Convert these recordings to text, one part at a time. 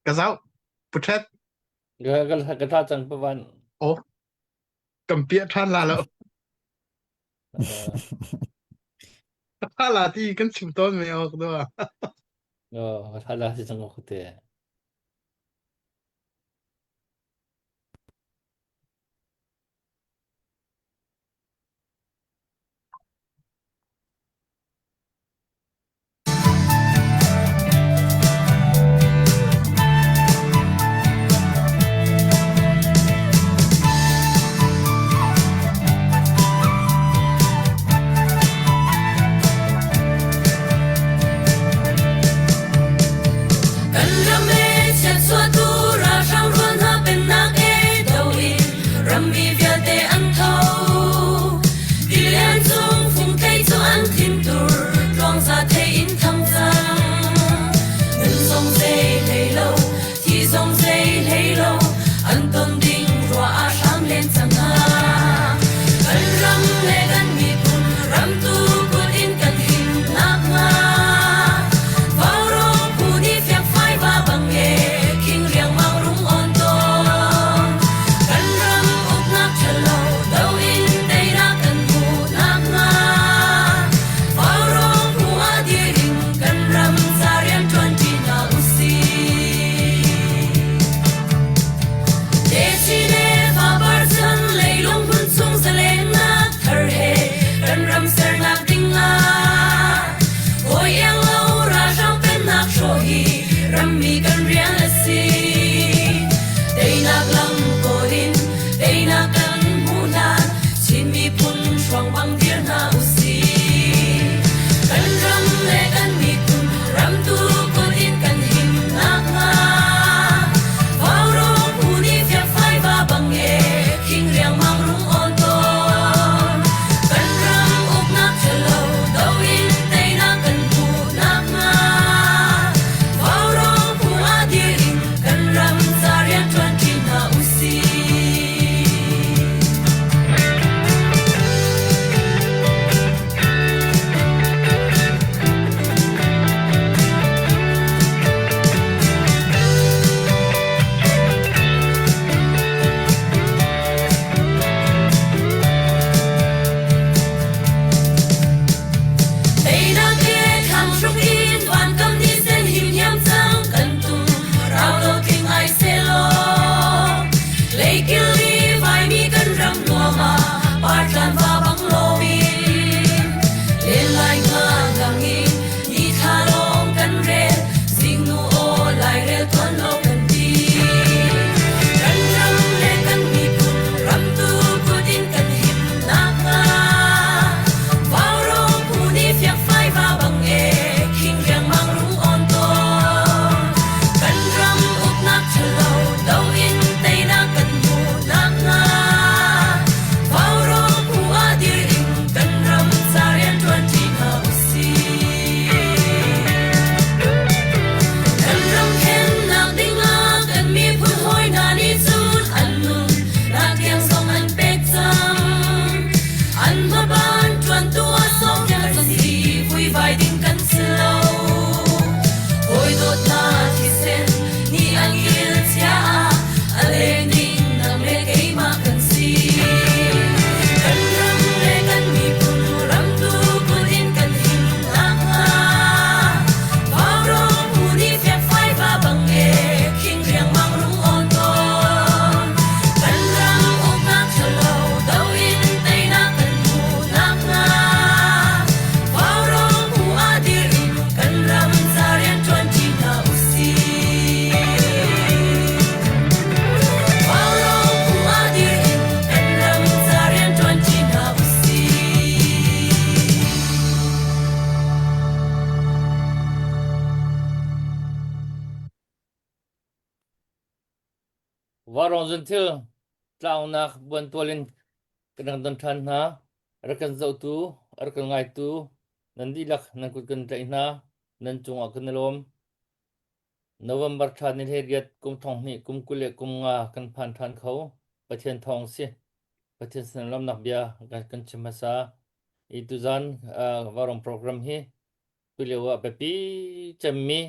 Ka zoh. Puthet. Ka ka ka tha cang pavan. Oh. Kan piah ṭhan la lo. Ka tha la ti kan chim tawn me ok do. Oh, ka tha la si cang ko te. Kan ram e chiatchuahtu ralhrang rual hna pennak e do in rammi vialte an tho. Tilian cung fungthei cu an thintur tluangza thei in thang cang. Nun zong zei hlei lo, thi zong zei hlei lo, an ton ding ruah ah hram len cang hna. Kan ram le kan miphun ramtu kut in kan him nakhnga. Vaurawng phu nih fiakfai va bang e, khing riangmang rung on tawn. Kan ram uknak ṭhalo do in teinak kan hmuh nakhnga. Vaurawng phu ah dir in kan ram ca rian ṭuanṭi hna usih. Techin le fapar chan leilung hmun chung zalennak thar he kan ram sernak ding ah hawi iang lo ralhrang pennak hrawh hi rammi kan rian a si. Teinak lam kawl in teinak kan hmuh hlan Chin miphun hruang bang dir hna usih. Kan ram le kan miphun ramtu kut in kan him nakhnga Vaurawng phu nih fiakfai va bang e khing riangmang rung awn tawn. Kan ram uknak ṭhalo do in teinak kan hmuh nakhnga Vaurawng phu ah dir in kan ram ca rian ṭuanṭi hna usih. Teinak he thlang hruk in vankam ni sen himhiam cang kan tum rau lo tling ai selaw Leikil i vaimi kan ram nuam ah partlan va bang loin len lai nga lang in ni thla lawng kan rel zingnu aw lairel tuan lo kan ti kan ram le kan miphun ramtu kut in kan him nakhnga Vaurawng phu nih fiakfai va bang e khing riangmang rung awn tawn kan ram uknak ṭhalo do in teinak kan hmuh nakhnga Vaurawng phu ah dir in kan ram ca rian ṭuanṭi hna usih. Kan ram thlennak dingah kan miphun hawi hna nih cun an nun nak tiang zong an pek cang. An hmaban ṭuantu ah sawmnak si vuivai ding kan si lo. Hawi dawtnak thisen nih an kil chia ah a leng ding nang le keimah kan si. Kan ram le kan miphun ramtu kut in kan him nakhnga Vaurawng phu nih fiakfai va bang e khing riangmang rung awn tawn. Kan ram uknak ṭhalo do in teinak kan hmuh nakhnga Vaurawng phu ah dir in kan ram ca rian ṭuanṭi hna usih. Vaurawng phu ah dir in kan ram ca rian ṭuanṭi hna usih. Vaurawng zunthil tlaunak buantual in kan rak don ṭhan hna. A rak kan zohtu, a rak kan ngaitu nan dihlak nan kut kan tlaih hna. Nan cungah kan i lawm. November thla ni 18 kum thong hnih kum 25 kan phan ṭhan kho. Pathian thawng si. Pathian sin lawmnak bia kan, kan chim hmasa. I tuzan uh, Vaurawng program hi tulio ah biapi cemmi.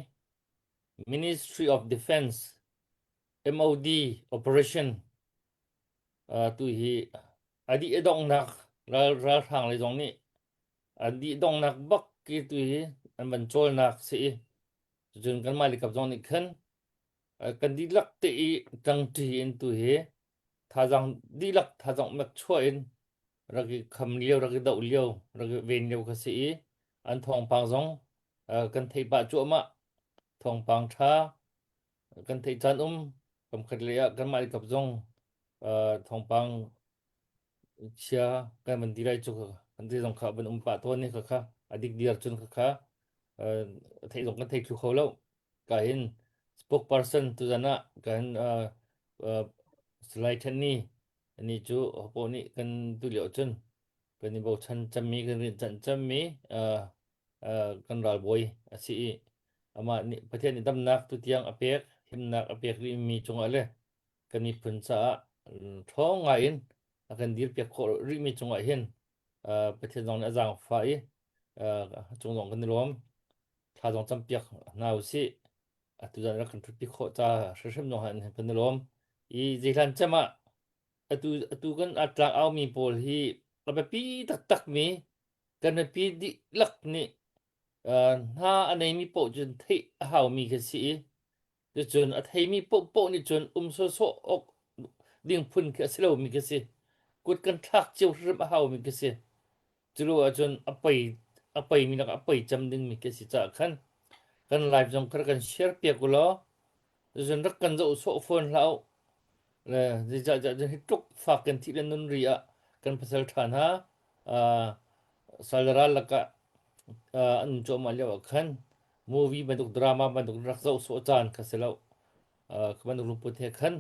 Ministry of Defense MOD operation tu hi a dih a donghnak ral ralhrang lei zong nih a dih donghnak bak ki tu hi an van cawlnak si i cun kanmah likap zong nih khan kan dihlak te i ṭangṭi in tu hi thazaang dihlak thazaang mek chuah in rak i kham lio rak i doh lio rak i ven lio kha si i an thawngpang zong kan theih pah cuahmah thawngpang ṭha kan theih caan um kamkhat lei ah kanmah likap zong thawngpang chia kan van ti lai cu kan ti zong kha van um pah tawn ni kha kha a dik diar cun kha kha theih zong kan thei thlu kho lo ka hin spokesperson tuzan ah kan Salai Than Ni ani cu hopo nih kan tu lio cun kan i bochan cemmi kan rinhcanh cemmi kan ralbawi a si i amah nih Pathian nih damnak tutiang a pek himnak a pek rihmi cungah le kan miphun caah ṭhawng ngai in a kan dirpiak khawh rihmi cungah hin Pathian zong nih a zaangfah i cung zong kan i lawm thla zong campiak hna usih atu zan rak kan ṭhutpi khawh ca hrimhrim zong han kan i lawm i zeihlan cem ah atu atu kan tlak aumi pawl hi a biapi taktak mi kan mipi dihlak nih hna a neimi paoh cun theih a haumi khi si i cucun a theimi paohpaoh nih cun um sawsawh awk ding phun khi a si lomi khi si kut kan thlak cio hrim a haumi khi si Culo ahcun a pei a peimi lakah a pei cem dingmi khi a si caah khan kan live zong kha rak kan share piak u law cun rak kan zoh sawh fawn hlah u. Le zeicahtiah cun hi tluk fak kan thih le nun ri ah kan pasal ṭha hna uh, salral lakah uh, an um cuahmah lio ah khan movie bantuk drama bantuk rak zoh sawh caan kha si lo. Uh, kha bantuk lungput he khan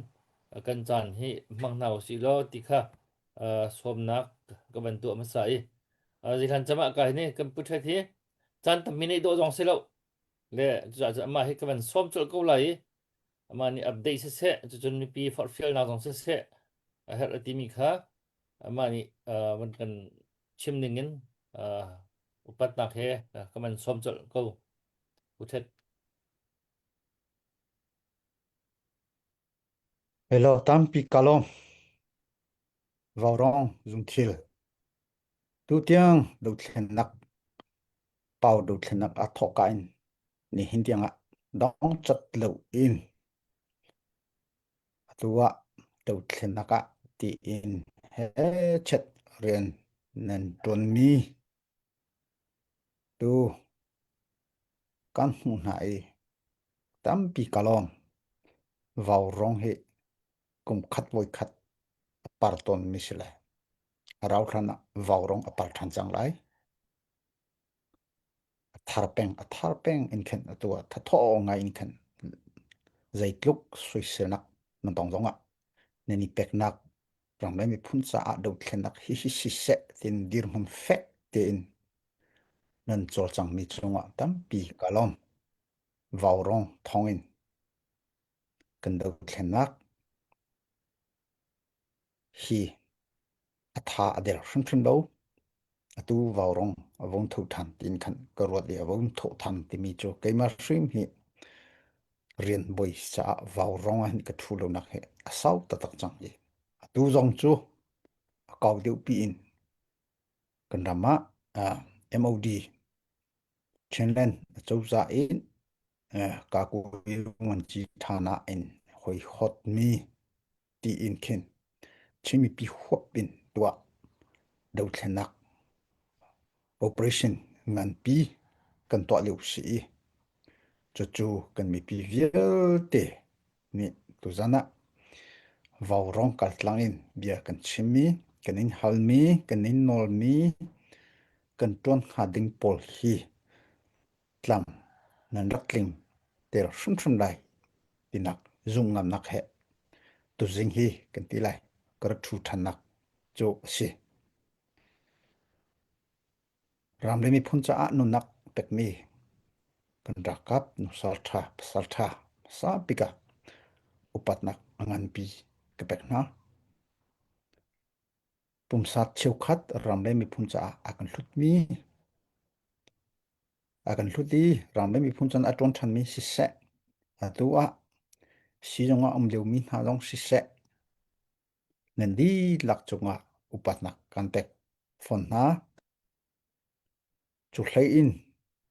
uh, kan caan hi hmang hna usih law ti kha sawmnak ka van tuah hmasa i zihlan cam ah ka hi kan pu ṭhet hi caan tampi neih dawh zong si lo le cucaah cun amah hi ka van sawm colh ko lai i amah nih update siseh cucun mipi forhfialnak zong siseh a herh a timi kha amah nih van kan chim ning in upatnak he ka van sawm colh ko pu ṭhet. Hello, tampi ka lawm. Vaurawng zungthil. Tutiang dothlennak pau dothlennak a thawk ka in nihin tiangah dong cat lo in atu ah dothlennak ah tiin he chet rian nan ṭuanmi tu kan hmuh hna i tampi ka lawm. Vaurawng hi kum khat voi khat a par tawnmi si le a rauhhlan ah vaurawng a par ṭhan cang lai. A thar peng a thar peng in khin atu ah thathaw ngai in khin zeitluk soiselnak nan tong zong ah nan i peknak ram le miphun caah dothlennak hi hi siseh tin dirhmun fek tein nan cawlcangmi cungah tampi ka lawm. Vaurawng thawngin kan dothlennak hi a tha a der hrimhrim lo. Atu vaurawng a vung tho ṭhan tiin khan ka ruat i a vung tho ṭhan timi cu keimah hrim hi rian bawi caah vaurawng ah hin ka ṭhu lonak hi a sau taktak cang i atu zong cu a kau deuh piin kan ram ah MOD Chinland acozah in Kakuyi ṭhana in hawihawtmi tiin khin Chin mipi huap in tuah dothlennak operation nganpi kan tuah lio si i cucu kan mipi vialte nih tuzan ah vaurawng kaltlang in bia kan chimmi, kan in halmi, kan in nawlmi, kan ṭuan hnga ding pawl hi tlam nan rak tling ter hrimhrim lai tinak zumh ngamnak he tuzing hi kan ti lai ka rak ṭhu ṭhannak cu a si. Ram le miphun caah nunnak pekmi kan ralkap nusal ṭha pasal ṭha hmasa ah upatnak a nganpi ka pek hna. Pumsa cheukhat ram le miphun caah a kan hlutmi a kan hlut i ram le miphun can a ṭuan ṭhanmi siseh. Atu ah sizung ah um liomi hna zong siseh, nan dihlak cungah upatnak kan pek fawn hna. Cu hlei in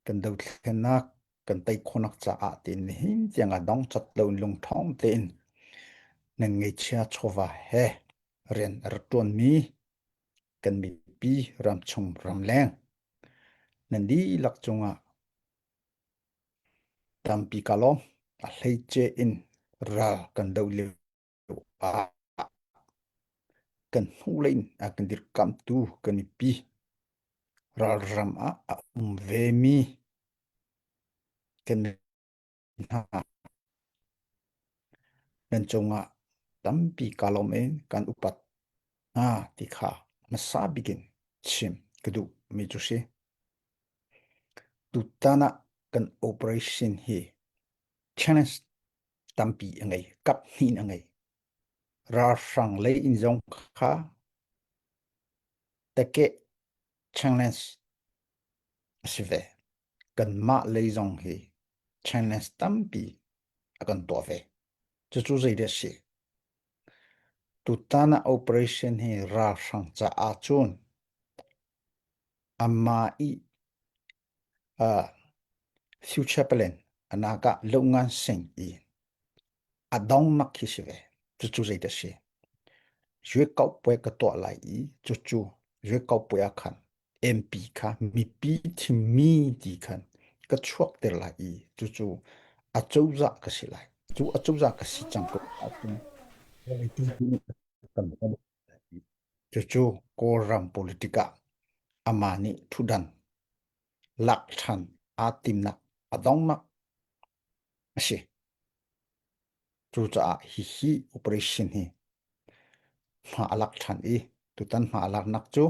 kan dothlennak kan tei khawhnak caah tiin nihin tiang ah dongcat loin lungṭhawng tein nan ngeihchia chawva he rian a rak ṭuanmi kan mipi ramchung ramleng nan dihlak cungah tampi ka lawm. A hleice in ral kan doh lio ah kan hnulei in a kan dirkamhtu kan mipi ralram ah a um vemi kan hna nan cungah tampi kaa lawm i kan upat hna ti kha hmasa bik in chim ka duh mi cu si. Tutan ah kan operation hi challenge tampi a ngei, kap hnih in a ngei. Ralhrang lei in zong kha takeh challenge a si ve. Kanmah lei zong hi challenge tampi a kan tuah ve. Cucu zeidah a si? Tutan ah operation hi ralhrang caah cun amah i uh, future plan anaka lungan sing i a dongnak khi si ve. Cucu zeidah a si? Yuekauhpuai ka tuah lai i cucu yuekauhpuai ah khan MP kha mipi thimmi ti khan ka chuakter lai i cucu acozah ka si lai. Cu acozah ka si cang ko ahcun cucu Kawlram politic ah amah nih ṭhutdan lak ṭhan aa timnak a dongnak a si. Cucaah hihi operation hi hma a lak ṭhan i tutan hma a laknak cu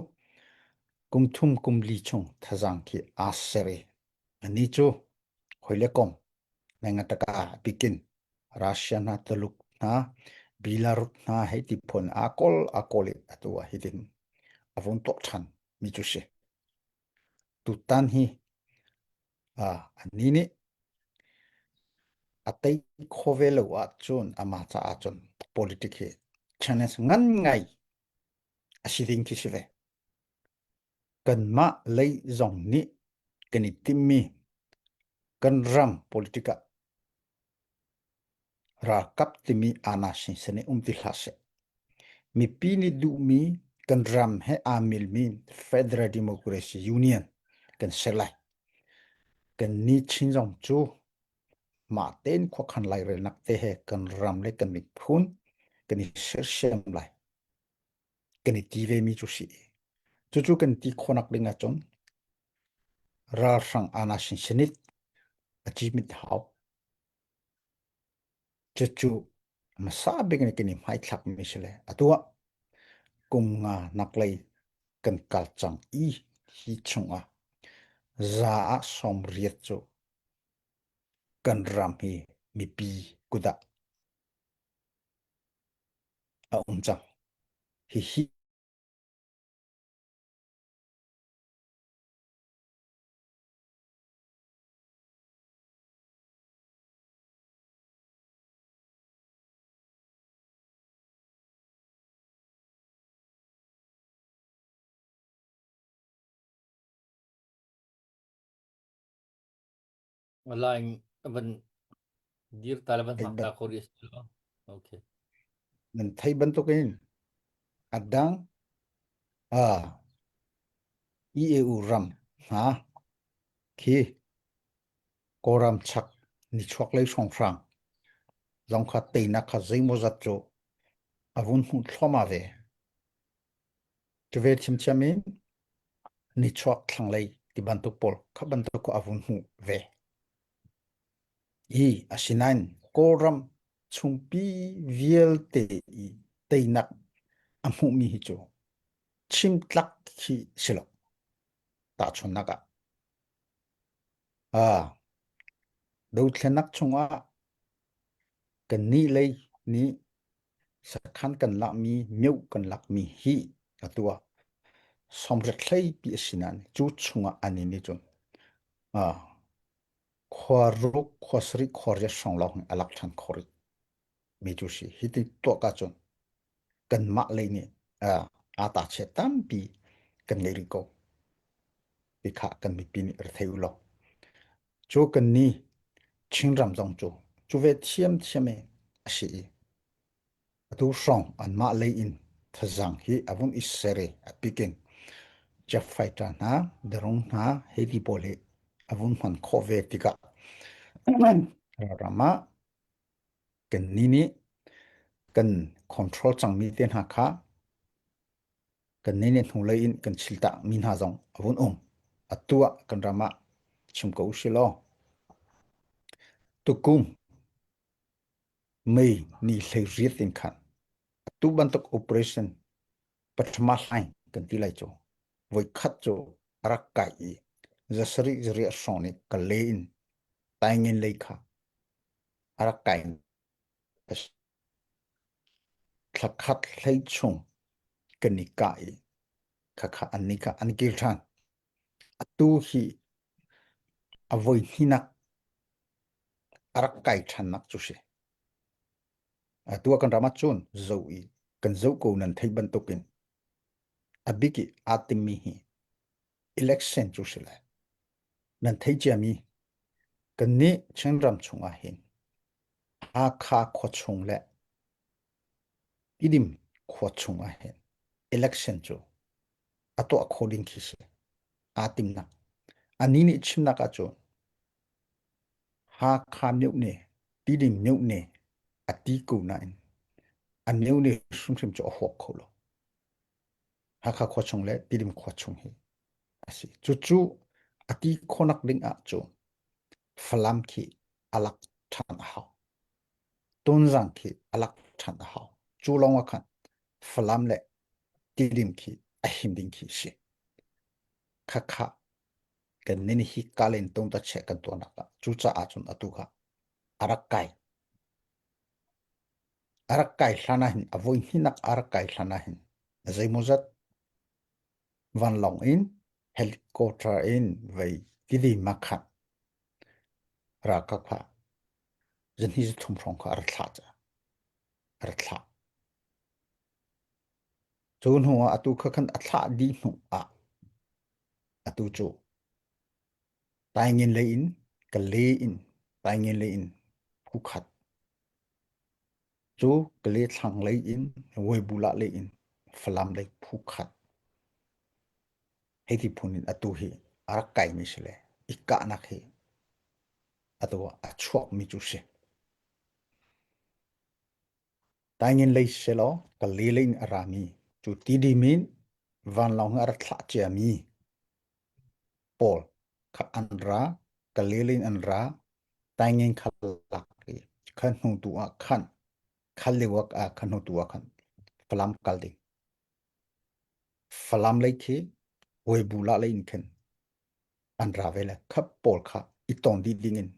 kum thum kum li chung thazaang khi aa ser i anih cu hawi le kom Mengataka bikin Russia hna Tuluk hna Belarus hna hei ti phun aa kawl aa kawl i atu ah hitin a vun tuah ṭhan mi cu si. Tutan hi Annih nih a tei kho ve lo ahcun amah caah cun politic hi challenge ngan ngai a si ding khi si ve. Kanmah lei zong nih kan i timmi kan ram politic ah Ralkap timi aa-na-sin sin in um ti hlah seh. Mipi nih duhmi kan ram he aa milmi Federal Democracy Union kan ser lai. Kan ni chin zong cu mah tein khuakhan lairelnak te he kan ram le kan miphun kan i sersiam lai. Kan i ti ve mi cu si. Cucu kan ti khawhnak ding ahcun ralhrang aa-na-sin sinit a cimit hau. Cucu hmasa bik in kan i hmaithlakmi si le atu ah kum nga naklei kan kal cang i hi chungah za ah 80 cu kan ram hi mipi kut ah a um cang. Hihi Line van dir ta le van hak ta ko rih a Okay. Nan thei bantukin a dang a EAU ram hna khi Kawlram chak nichuaklei hrawnghrang zong kha teinak kha zeimawzat cu a vun hmuh thluahmah ve. Cu ve thiamthiam in nichuak thlanglei ti bantuk pawl kha bantuk kha a vun hmuh ve. Hi asinain Kawlram chungpi vialte i teinak a hmuhmi hi cu chim tlak khi si lo. Tahchunhnak ah Dothlennak chungah kannih lei nih sakhan kan lakmi, mioh kan lakmi hi atu ah sawmriat hleipi a si nain cu chungah an nih cun. Khua ruk, khua sarih, khua riat hrawng lawng hi a lak ṭhan khawh rih mi cu si. Hi ti tuah ka cun kanmah lei nih aa ta chia tampi kan ngei rih ko. Ti kha kan mipi nih ra thei u law. Cu kan ni Chinram zong cu cu ve thiamthiam i a si i atu hrawng anmah lei in thazaang hi a vung i ser i a pikin jet fighter hna, drone hna hei ti pawl hi a vun hman khawh ve tikah ram ah kan ni nih kan control cangmi te hna kha kan ni nih hnulei in kan chiltak mi hna zong a vun um. Atu ah kan ram ah chim ko usih law tukum May ni 18 in khan atu bantuk operation pathuma hlaing kan ti lai cu voikhat cu a rak kai i zasarih zariah hrawng nih Kale in Taingen lei kha a rak kai. Thlakhat hlei chung kan i kah i khakha an ni kha an kir ṭhan. Atu hi a voi hninak a rak kai ṭhannak cu si. Atu ah kan ram ah cun zoh i kan zoh ko nan theih bantukin a bik i aa timmi hi election cu si lai. Nan theih ciami kannih Chinram chungah hin Hakha khua chung le Tidim khua chung ah hin election cu a tuah kho ding khi si. Aa timnak. Ani nih chimnak ahcun Hakha myohne, Tidim myohne a ti ko nain a myohne hrimhrim cu a huap kho lo. Hakha khua chung le Tidim khua chung hi a si. Cucu a ti khawnak ding ahcun Falam khi a lak ṭhan a hau. Tonzang khi a lak ṭhan a hau. Cu lawng ah khan Falam le Tidim khi a him ding khi si. Khakha kan nin hi kalen tung ta che kan tuahnak ah cucaah cun atu kha a rak kai. A rak kai hlan ah hin a voi hninak a rak kai hlan ah hin zeimawzat vanlawng in helicopter in vei Tidim ah khan ralkap kha zahnih zathum hrawng kha a ra thlah ca a ra thlah. Cu hnu ah atu kha khan a thlah dih hnu ah atu cu Taingin lei in Kale in Taingin lei in phu khat cu Kale thlang lei in Weibulah lei in Falam lei phu khat hei ti phun in atu hi a rak kaimi si le i kahnak hi atu ah a chuakmi cu si. Taingin lei selaw Kale lei in a rami cu Tidim in vanlawng a rak thlah ciami pawl kha an ra, Kale lei in an ra, Taingin kha lak i kha hnu tu ah khan kha lio ah kha hnu tu ah khan Falam kal ding. Falam lei khi Weibula lei in khin an ra ve le kha pawl kha i ton dih ding in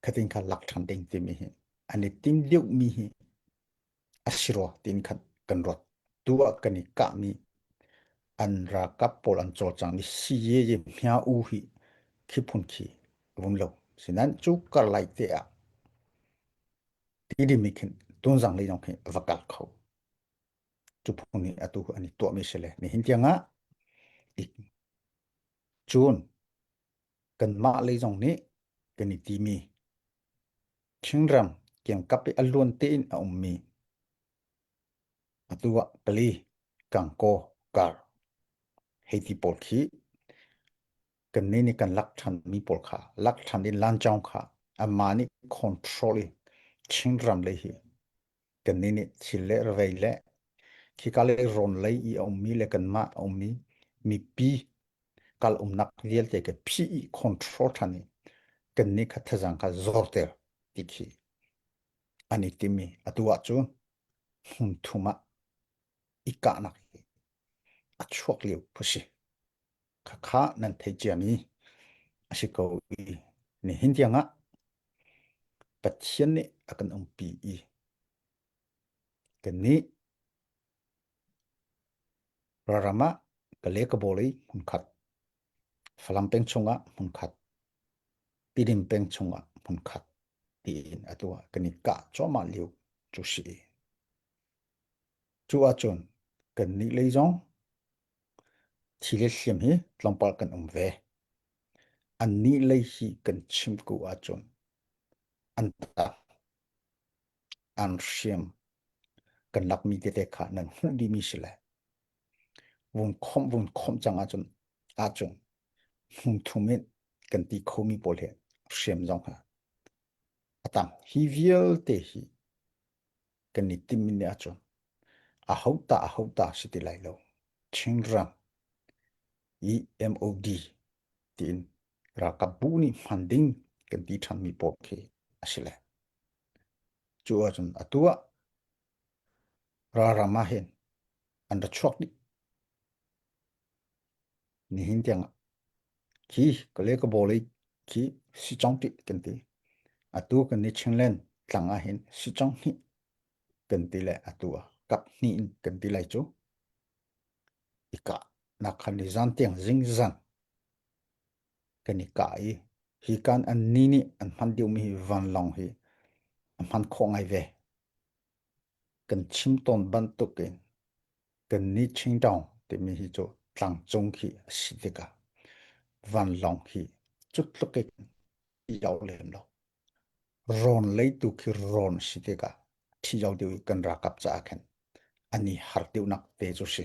khatin kha lak ṭhan ding timi hi an i tim deuhmi hi a si rua tiin khan kan ruat. Tu ah kan i kahmi an ralkap pawl an cawlcang ni si ye ye hmia u hi khi phun khi vum lo. Sinan cu karlai te ah Tidim nih khin Tunzang lei zong khi va kal kho. Cu phung nih atu an i tuahmi si le nihin tiang ah cun kanmah lei zong nih kan i timi Chinram kiangkap i a luan tein a ummi atu ah Pali, Kangkaw, Kar hei ti pawl khi kannih nih kan lak ṭhanmi pawl kha lak ṭhan in lancawng kha amah nih control i Chinram lei hi kannih nih thil le ravei le khika lei rawn lei i a ummi le kanmah a ummi mipi kal umnak vialte ka phih i control ṭhan i kannih kha thazang kha zorter ti khi an i timi atu ahcun hmun thum ah i kahnak hi a chuak lio phu si. Khakha nan theih ciami a si ko i nihin tiangah Pathian nih a kan umpi i kannih Ralram ah Kale Kabaw lei hmunkhat, Falam peng chungah hmunkhat, Tidim peng chungah hmunkhat tiin atu ah kan i kah cuahmah lio cu si. Cu ahcun kan nih lei zong thi le hliam hi tlawmpal kan um ve. An nih lei hi kan chim ko ahcun an ta an hriam kan lakmi tete kha nan hmuh dihmi si le vun khomh vun khomh cang ahcun ahcun hmunthum in kan ti khomi pawl hi hriam zong ha a tam. Hi vialte hi kan i timmi nih ahcun aho ta aho ta si ti lai lo. Chinram EMOD tiin ralkap bu nih hman ding kan ti ṭhanmi pawl khi a si le. Cu ahcun atu ah ralram ah hin an ra chuak dih. Nihin tiang ah khi kale ka bawlei khi sicong ti kan ti. Atu kan ni Chinland tlang ah hin sicong hnih kan ti le atu ah kap hnih in kan ti lai cu. I kah nak khan ni zan tiang zingzan kan i kah i hi kan an ni nih an hman deuhmi hi vanlawng hi a hman khawh ngai ve. Kan chim tawn bantuk in kan ni Qingdao timi hi cu tlangcung khi a si tikah vanlawng hi cu tluk in i lem lo. Rawn leitu khi rawn si tikah thi lo deuh i kan ralkap caah khin an i har deuhnak te cu si.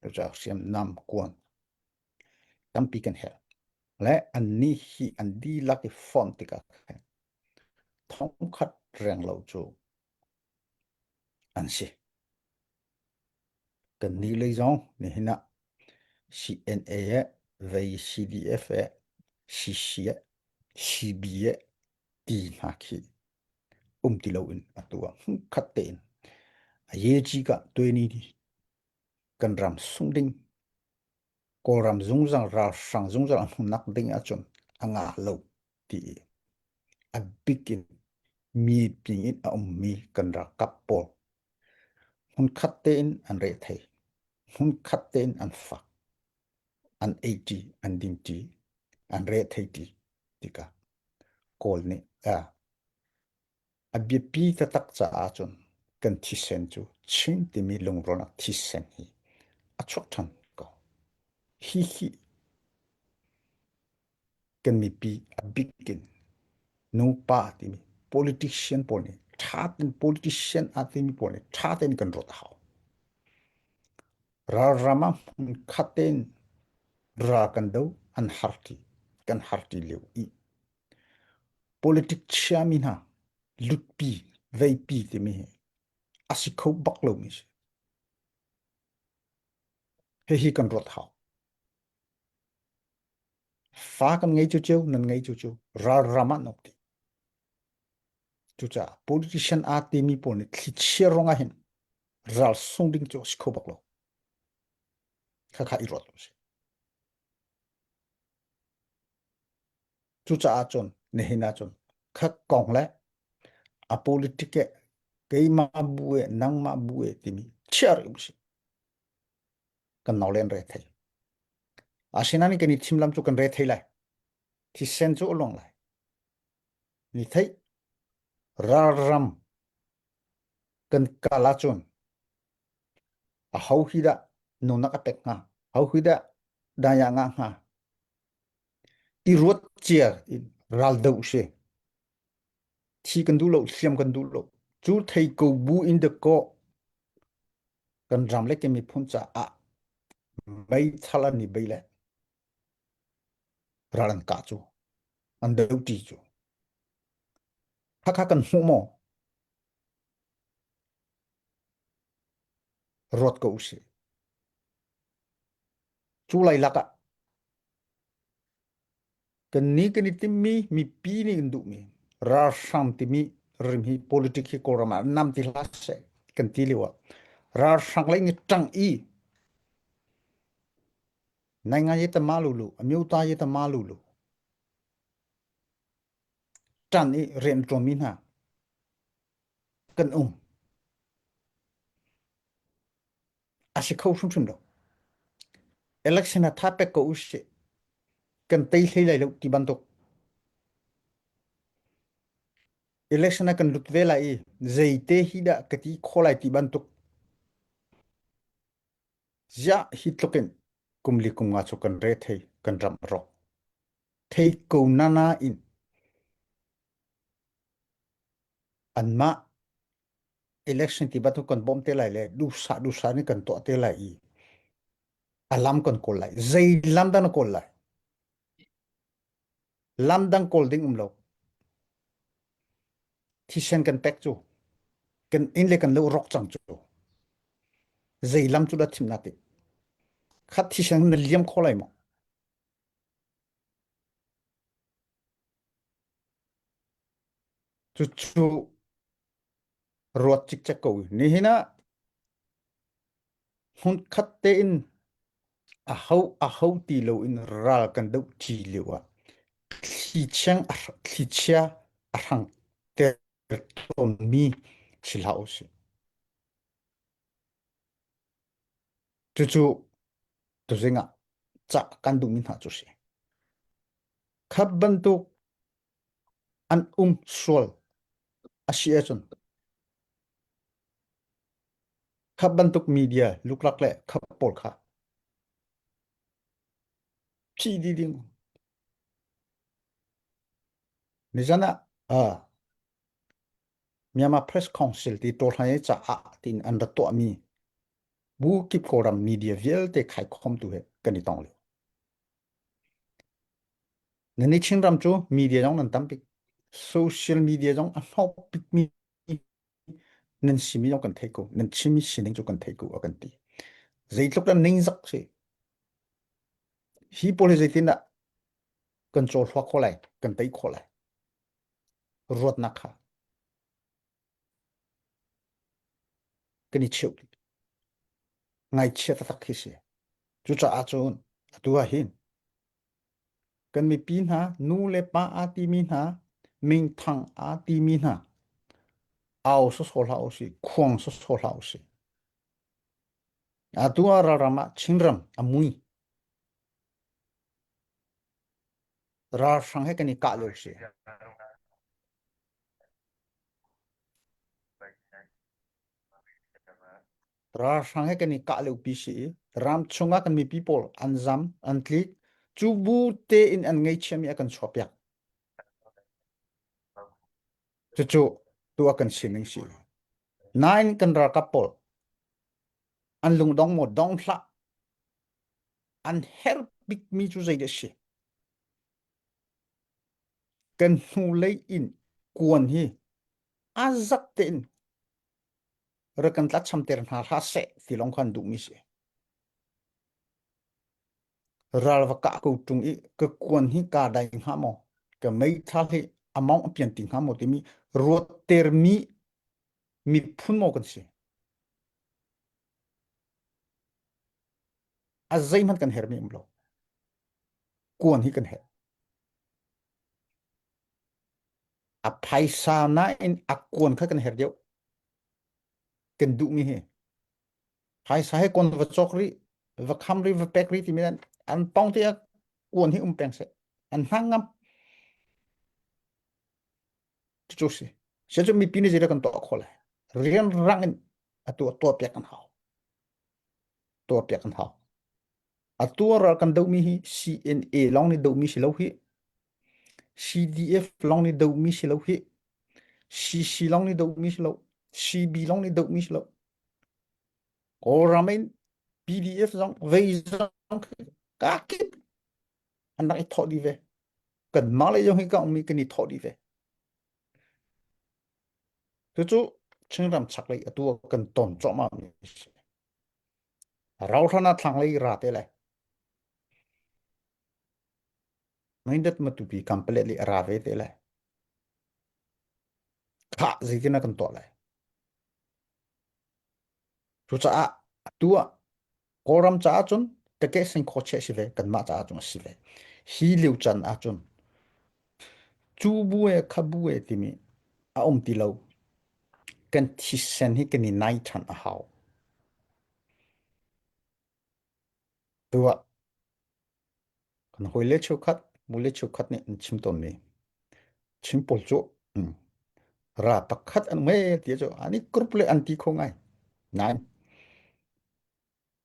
Cucaah hriamnam kuan tampi kan herh. Le annih hi an dihlak i fonh tikah khin thongkhat renglo cu an si. Kannih lei zong nihin ah CNA eh, vei CDF eh, CC eh, CB eh ti hna khi um ti loin atu ah hmunkhat tein a yeji ka tueni kan ram sung ding Kawlram zungzal ralhrang zungzal a hmunak ding ahcun a ngah lo ti i a bik in mi ping in a ummi kan ralkap pawl hmunkhat tein an rethei hmunkhat tein an fak an eiṭi an dingṭi an rethei ṭi tikah Kawl nih a biapi taktak caah cun kan thisen cu Chin timi lungrualnak thisen hi a chuak ṭhan ko. Hihi kan mipi a bik in nupa timi politician pawl nih ṭha tein politician aa timi pawl nih ṭha tein kan ruat a hau. Ralram ah hmunkhat tein ral kan do an har ti kan har ti lio i Politic chiami hna lutpi, veipi timi hi a si kho bak lomi si. Hihi kan ruat hau. Fa kan ngei cu cio, nan ngei cu cio, ralram ah nok ti. Cucaah politician aa timi pawl nih thlichia ruangah hin ral sung ding cu a si kho bak lo. Khakha i ruat usih. Cucaah cun nihin ahcun kha kong le a politic eh keimah bu eh nangmah bu eh timi chiah rih usih. Kan nau len re thei. Asinain kan i thim lam cu kan re thei lai. Thisen cu a luang lai. Ni theih ralram kan kal ahcun a ho hi dah nunak a pek hnga? Ho hi dah daya ngah hnga? I ruat cia in ral doh si. Thi kan duh lo, hliam kan duh lo. Cu thei ko bu in the ko kan ram le kan miphun caah meithal an i bei le ral an kah cu an do ṭi cu khakha kan hmuh maw ruat ko usih cu lai lakah kan ni kan i timmi mipi nih kan duhmi ralhrang timi rim hi politic hi kawlram ah nam ti hlah seh kan ti lio ah ralhrang lei ni ṭang i nai nga ye ta ma lu lu a myo ta ye ta ma lu lu ṭan i rian ṭuanmi hna kan um a si kho hrimhrim lo. Election ah tha pek ko usih. Kan tei hlei lai lo ti bantuk. Election ah kan lut ve lai i zeite hi dah ka ti kho lai ti bantuk ziah hi tluk in kum li kum nga cu kan re thei kan ram rawk thei ko na na in anmah election ti bantuk kan bawm te lai le duhsah duhsah in kan tuah te lai i a lam kan kawl lai zei lam dah na kawl lai Lam dang kawl ding um lo. Thisen kan pek cu. Kan inn le kan lo rawk cang cu. Zei lam cu dah thim na ti. Khat thisen na liam kho lai maw? Cucu ruat cikcek ko. Nihin ah hmunkhat tein aho aho ti loin ral kan doh ṭi lio ah thlichia thlichia a hrang ter tawnmi si hlah usih. Cucu tuzing ah cah kan duhmi hna cu si. Khat bantuk an um sual a si ahcun Kha bantuk media luklak le khap pawl kha phih dih ding. Nizan ah uh, Myanmar Press Council ti tawlhlan i caah tiin an rat tuahmi bu kip Kawlram media vialte khaikhawmtu he kan i tong lio. Nan i Chinram cu media zong nan tam bik. Social media zong a hnawk bikmi nan simi zong kan theih ko nan chimmi sining cu kan theih ko a kan ti zeitluk dah ningzak si hi pawl hi zeitin dah kan cawl hluak kho lai kan tei kho lai ruatnak kha kan i cheuh ngaichia taktak khi si cucaah cun atu ah hin Kan mipi hna, nu le pa aa timi hna, minthang aa timi hna, au sawsawh hlah usih, khuang sawsawh hlah usih. Atu ah ralram ah Chinram a mui. Ralhrang he kan i kah lio si. Ralhrang he kan i kah liopi si i ram chungah kan mipi pawl an zam, an tlik. Cu bu tein an ngeichiami a kan chuahpiak. Cucu tu a kan sining si. Nain kan ralkap pawl an lungdong maw dong hlah. An herh bikmi cu zeidah si? Kan hnulei in kuan hi a zat tein rak kan tlacham ter hna hlah seh ti lawng khan duhmi si. Ral va kah ko ṭung i ka kuan hi kaa dai hnga maw? Ka meithal hi a mawng a pian ti hnga maw timi ruattermi miphun maw kan si? A zeihmanh kan hermi um lo. Kuan hi kan herh. A phaisa nain a kuan kha kan herh deuh. Kan duhmi hi. Phaisa he kuan va cawk rih, va kham rih, va pek rih timi an an pong te ah kuan hi um peng seh. An hmang ngam. Cucu si. Se cu mipi nih zeidah kan tuah khawh lai? Rian rang in atu tuah piak kan hau. Tuah piak kan hau. Atu ral kan dohmi hi CNA lawng nih dohmi si lo hi. CDF lawng nih dohmi si lo hi. CC lawng nih dohmi si lo. CB lawng nih dohmi si lo. Kawlram in PDF zong vei zong kakip an rak i thawh dih ve. Kanmah le zong hi ka ummi kan i thawh dih ve. Cucu Chinram chaklei atu kan ton cuahmah mi si. Rauhhlan ah thlanglei ra te lai. Mindat Matupi Kampalet li a ra ve te lai. Khah zeitin ah kan tuah lai. Cucaah atu ah Kawlram caah cun kake sing khaw si ve kanmah caah cun a si ve. Hi lio can ahcun cu bu e kha bu e timi a um ti lo. Kan thisen hi kan i nai ṭhan a hau. Tuah kan hawile cheukhat mule cheukhat nih an chim tawnmi Chin pawl cu mm. Ra pakhat an me ti cu ani group le an ti kho ngai. Nain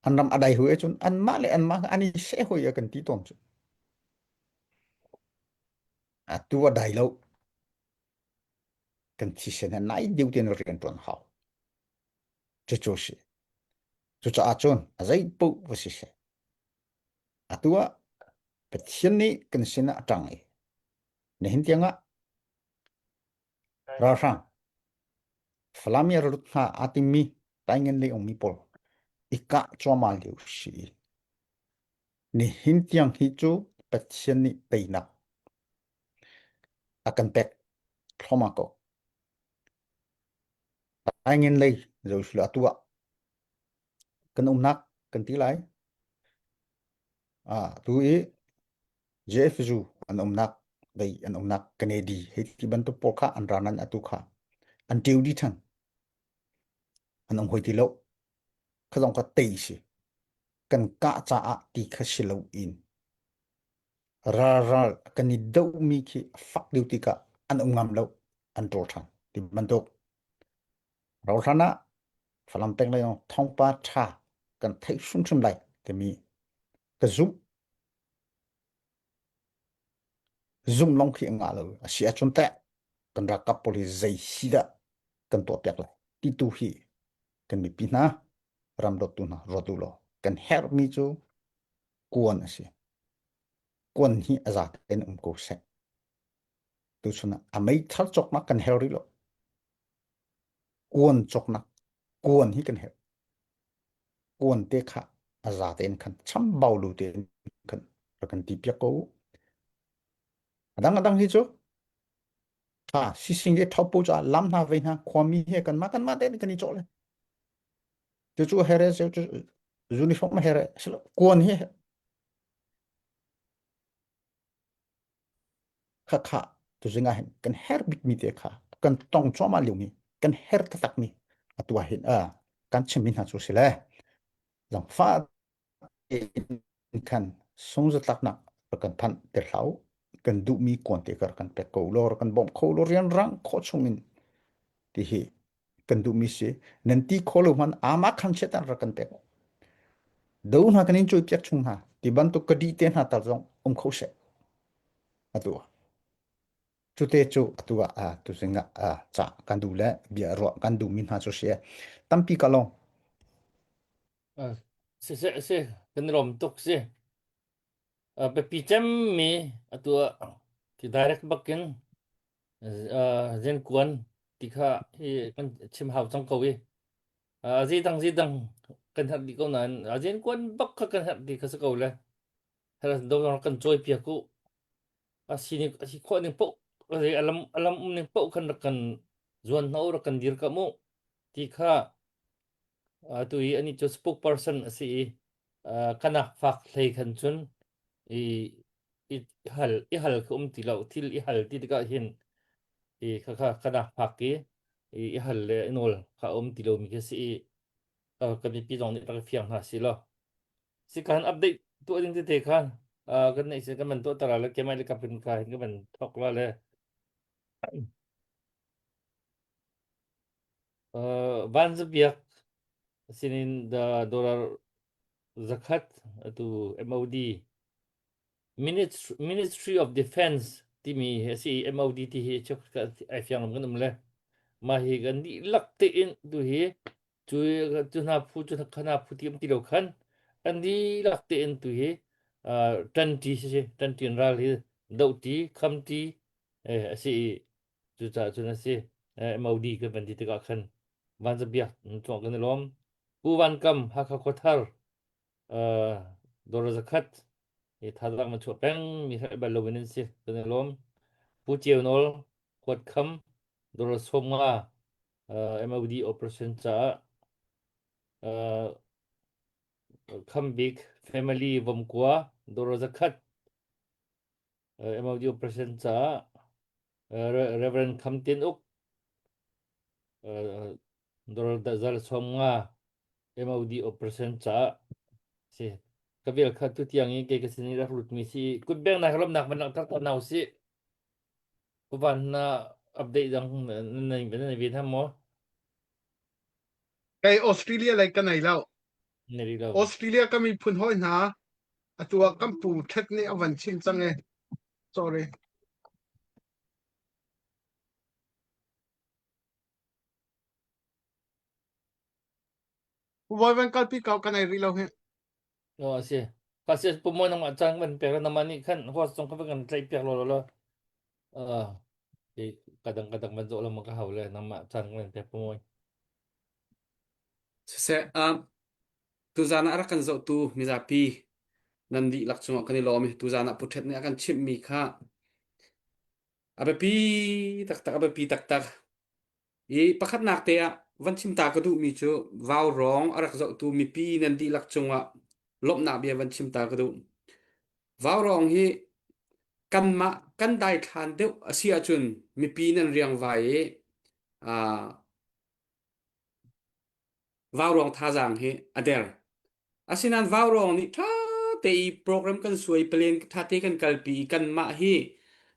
an ram a dai hui cun anmah le anmah an i seh hoi a kan ti tawn cu. Atu a dai lo. Kan thisen he nai deuh tein rian ṭuan hau. Cucu a si. Cucaah cun a zei paoh va si seh. Atu ah Pathian nih kan sinah a ṭang i nihin tiangah ralhrang Falam i a lut hna aa timmi taingen lei ummi pawl i kah cuahmah lio si i nihin tiang hi cu Pathian nih teinak a kan pek thluahmah ko. Taingen lei zohsilo atu ah kan umnak kan ti lai. Ah, tu i JFzu an umnak lei an umnak Kennedy hei ti bantuk pawl kha an ra nan atu kha an ṭiu dih ṭhan. An um hoi ti lo. Kha zong kha tei si. Kan kah caah ti kha si lo in ralral kan i dohmi khi a fak deuh tikah an um ngam lo an ṭawl ṭhan ti bantuk rauhhlan ah Falam peng lei thawngpa ṭha kan theih hrimhrim lai timi ka zumh zumh lawng khi a ngah lo a si ahcun teh kan ralkap pawl hi zei hi dah kan tuah piak lai ti tu hi kan mipi hna ram dawttu hna ruat u law kan herhmi cu kuan a si kuan hi a za tein um ko seh tuchun ah a meithal cawknak kan her rih lo kuan cawknak kuan hi kan herh kuan te kha a za tein khan chambau lu tein khan rak kan ti piak ko adang adang hi cu ha sising le thopo cha lam hna ve hna khuami he kan ma kan ma te kan i chawh le cu cu here cu uniform here kuan hi kha kha tuzing ah hin kan her bikmi te kha kan tong cuahmah liomi kan her taktakmi atu ah hin kan chimmi hna cu si le zangfah tein khan sungzatlaknak rak kan phanh te hlah u kan duhmi kuan te kar kan pek ko law kan bawmh kho law rianrang khawh chungin ti hi kan duhmi si nan ti kho lo hman ama khan chetan rak kan pek do hna kan in cui piak chung hna ti bantuk ka di te hna tal zong um kho she atu cute cu atu ah tu zing ah ca kan duh le bia ruah kan duhmi hna cu si tampi ka long Si si si kan rom tuk si biapi cemmi atu ah ti direct bakin zenkuan ti kha hi kan chim hau cang ko i zeidang zeidang kan herh dih ko nain zenkuan bak kha kan herh ti kha si ko le do kan cawi piak u a si ning a si khawh ning paoh alam alam um ning paoh khan rak kan zuan hna u rak kan dir kam u ti kha atu i ani cu spokesperson a si i kanak fak hlei khan cun i i hal i hal kha um ti lo thil i hal ti tikah hin i kha kha kanak fak i i hal le i nawl kha um ti lomi khi si i kan mipi zong nih rak i fiang hna si law si kan update tuah ding tete khan kan neih sin kan man tuah tara le kemai le kapin ka hin kan man thok la le van zabiak sinin the dollar zakhat atu MOD Ministry of Defense timi hi a si i MOD ti hi ai fiang lo kan um le mah hi kan dihlak tein tu hi cu cu hna phu cu hna phu ti um ti lo khan kan dihlak tein tu hi ṭanṭi si si ṭanṭi ral hi dohṭi khamṭi a si i cucaah cun a si MOD kan van ti tikah khan vanzabiak tuah kan i lawm Pu Van Kam Hakha Khuathar Dawr zakhat i thazaang man chuah peng mi hrelh bal loin an si kan i lawm. Pu Ceu Nawl Huat Kham Dawr 50 MOD operation caah Kham Bik Family Vomkua Dawr zakhat MOD operation caah Reverend Kham Tin Uk Dawr zal 50 MOD operation caah si ka vel kha tu tiang i kei ka sin i rak lut mi si kutbeng nak lomnak van langhter ta nau si van na update dang nan nei nan nei ve tham maw? Kei Australia lei ka nei lo. Nei rih lo. Australia ka miphun hawi hna atu ah kan pu Ṭhet nih a van chim cang i sorry. Pu Bawi van kalpi ko ka nei rih lo hi. No a si. Ka si pu mo nang cang van pek na mani khan host zong kha van kan tlaih piak lo lo lo. Uh, kadang kadang van zawh lengmang ka hau le nangmah caan van pek pu Mawi. Siseh, um, tuzan ah a rak kan zohtu mizapi nan dihlak cungah kan i lawm i tuzan ah Pu Ṭhet nih a kan chimhmi kha a biapi taktak, a biapi taktak. I pakhatnak te ah van chim ta ka duhmi cu vaurawng a rak zohtu mipi nan dihlak cungah lawmhnak bia van chim ta ka duh. Vaurawng hi kanmah kan daithlan deuh a si ahcun mipi nan riangvai i aa Vaurawng thazaang hi a der. Asinain vaurawng nih ṭha te i program kan suai, palen ṭha te kan kalpi i kanmah hi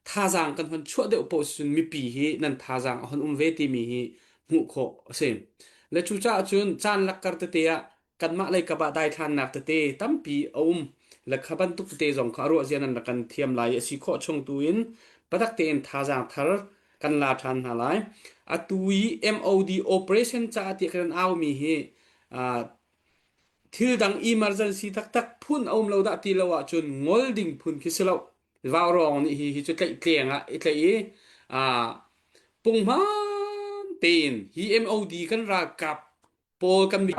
thazaang kan hon chuah deuh paoh cun mipi hi nan thazaang a hon um ve timi hi hmuh khawh a si. Le cucaah cun caan lakkar tete ah kanmah lei kap ah daithlannak tete tampi a um. Le kha bantuk tete zong kha a ruah zia nan rak kan thiam lai i a si khawh chung tu in biatak tein thazaang thar kan la ṭhan hna lai. Atu i MOD operation caah tiah kan aumi hi uh, thil dang emergency taktak phun a um lo dah ti lo ahcun ngol ding phun khi si lo. Vaurawng nih hi hi cu tlaih tleng ah i tlaih i uh, punghman tein hi MOD kan ralkap pawl kan mi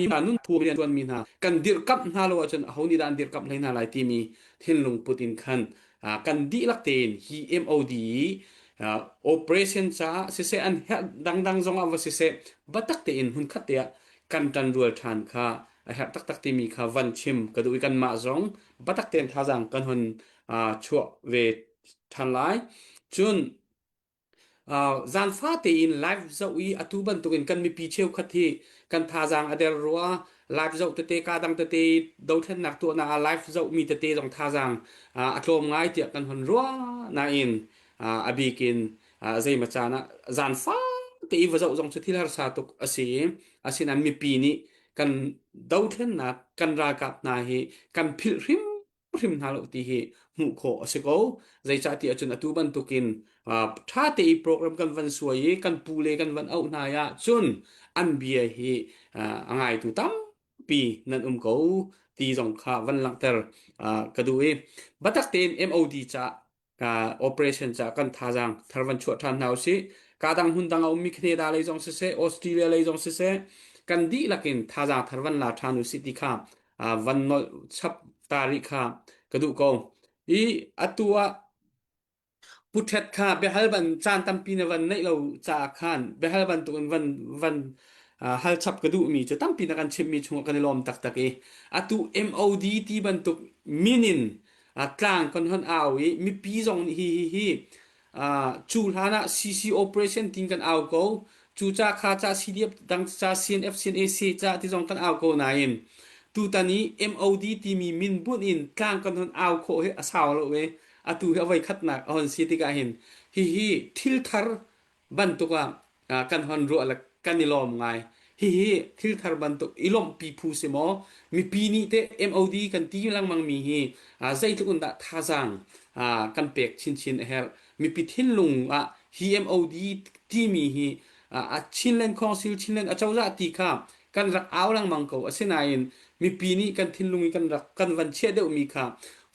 hna nun phu rian tuanmi hna kan dirhkamh hna lo ahcun aho nih dah an dirhkamh hlei hna lai timi thinlung put in khan kan dihlak tein hi MOD operation caah siseh an herh dangdang zong ah va siseh biatak tein hmunkhat te ah kan ṭanrual ṭhan kha a herh taktak timi kha van chim ka duh i kanmah zong biatak tein thazaang kan hun chuah ve ṭhan lai. Cun Uh, zaanfa tein live zoh i atu bantukin kan mipi cheukhat hi kan thazaang a der rua live zoh tete ka dang tete dothlennak tuahnak ah live zoh mi tete zong thazaang uh, a tlawm ngai tiah kan hon rua nain uh, a bikin uh, zeimaw caan ah zaanfa te i va zoh zong cu thil harsa tuk a si i asinain mipi nih kan dothlennak kan ralkap hna hi kan philh hrim hrim hna lo ti hi hmuh khawh a si ko. Zeicah ti ahcun atu bantukin ṭha te i program kan van suai i kan pu le kan van auh hna ah cun an bia hi a ngaitu tampi nan um ko ti zong kha van langhter ka duh i biatak tein MOD ca operation ca kan thazaang thar van chuah ṭhan hna usih. Ka dang hmun dang a ummi Canada lei zong siseh, Australia lei zong siseh, kan dihlak in thazaang thar van la ṭhan usih ti kha van nolh chap ta rih kha ka duh ko. I atu ah Pu Ṭhet kha biahal ban caan tampi na van neih lo caah khan biahal bantukin van van hal chap ka duhmi cu tampi na kan chimhmi chungah kan i lawm taktak i atu MOD ti bantuk min in tlang kan hon au i mipi zong nih hi hi hi cu hlan ah CC operation tin kan au ko cu ca kha ca CDF dang ca CNF CNAC ca ti zong kan au ko nain tutan i MOD timi min bunh in tlang kan hon au khawh hi a sau lo i atu hi a voi khatnak a hon si tikah hin hihi thil thar bantuk ah kan hon ruah le kan i lawm ngai. Hihi thil thar bantuk i lawmhpi phu si maw? Mipi nih teh MOD kan ti lengmang mi hi zeitluk in dah thazaang kan pek chinchin a herh. Mipi thinlung ah hi MOD timi hi a Chinland Council, Chinland acozah ti kha kan rak au lengmang ko. Asinain mipi nih kan thinlung i kan rak kan van chiah deuhmi kha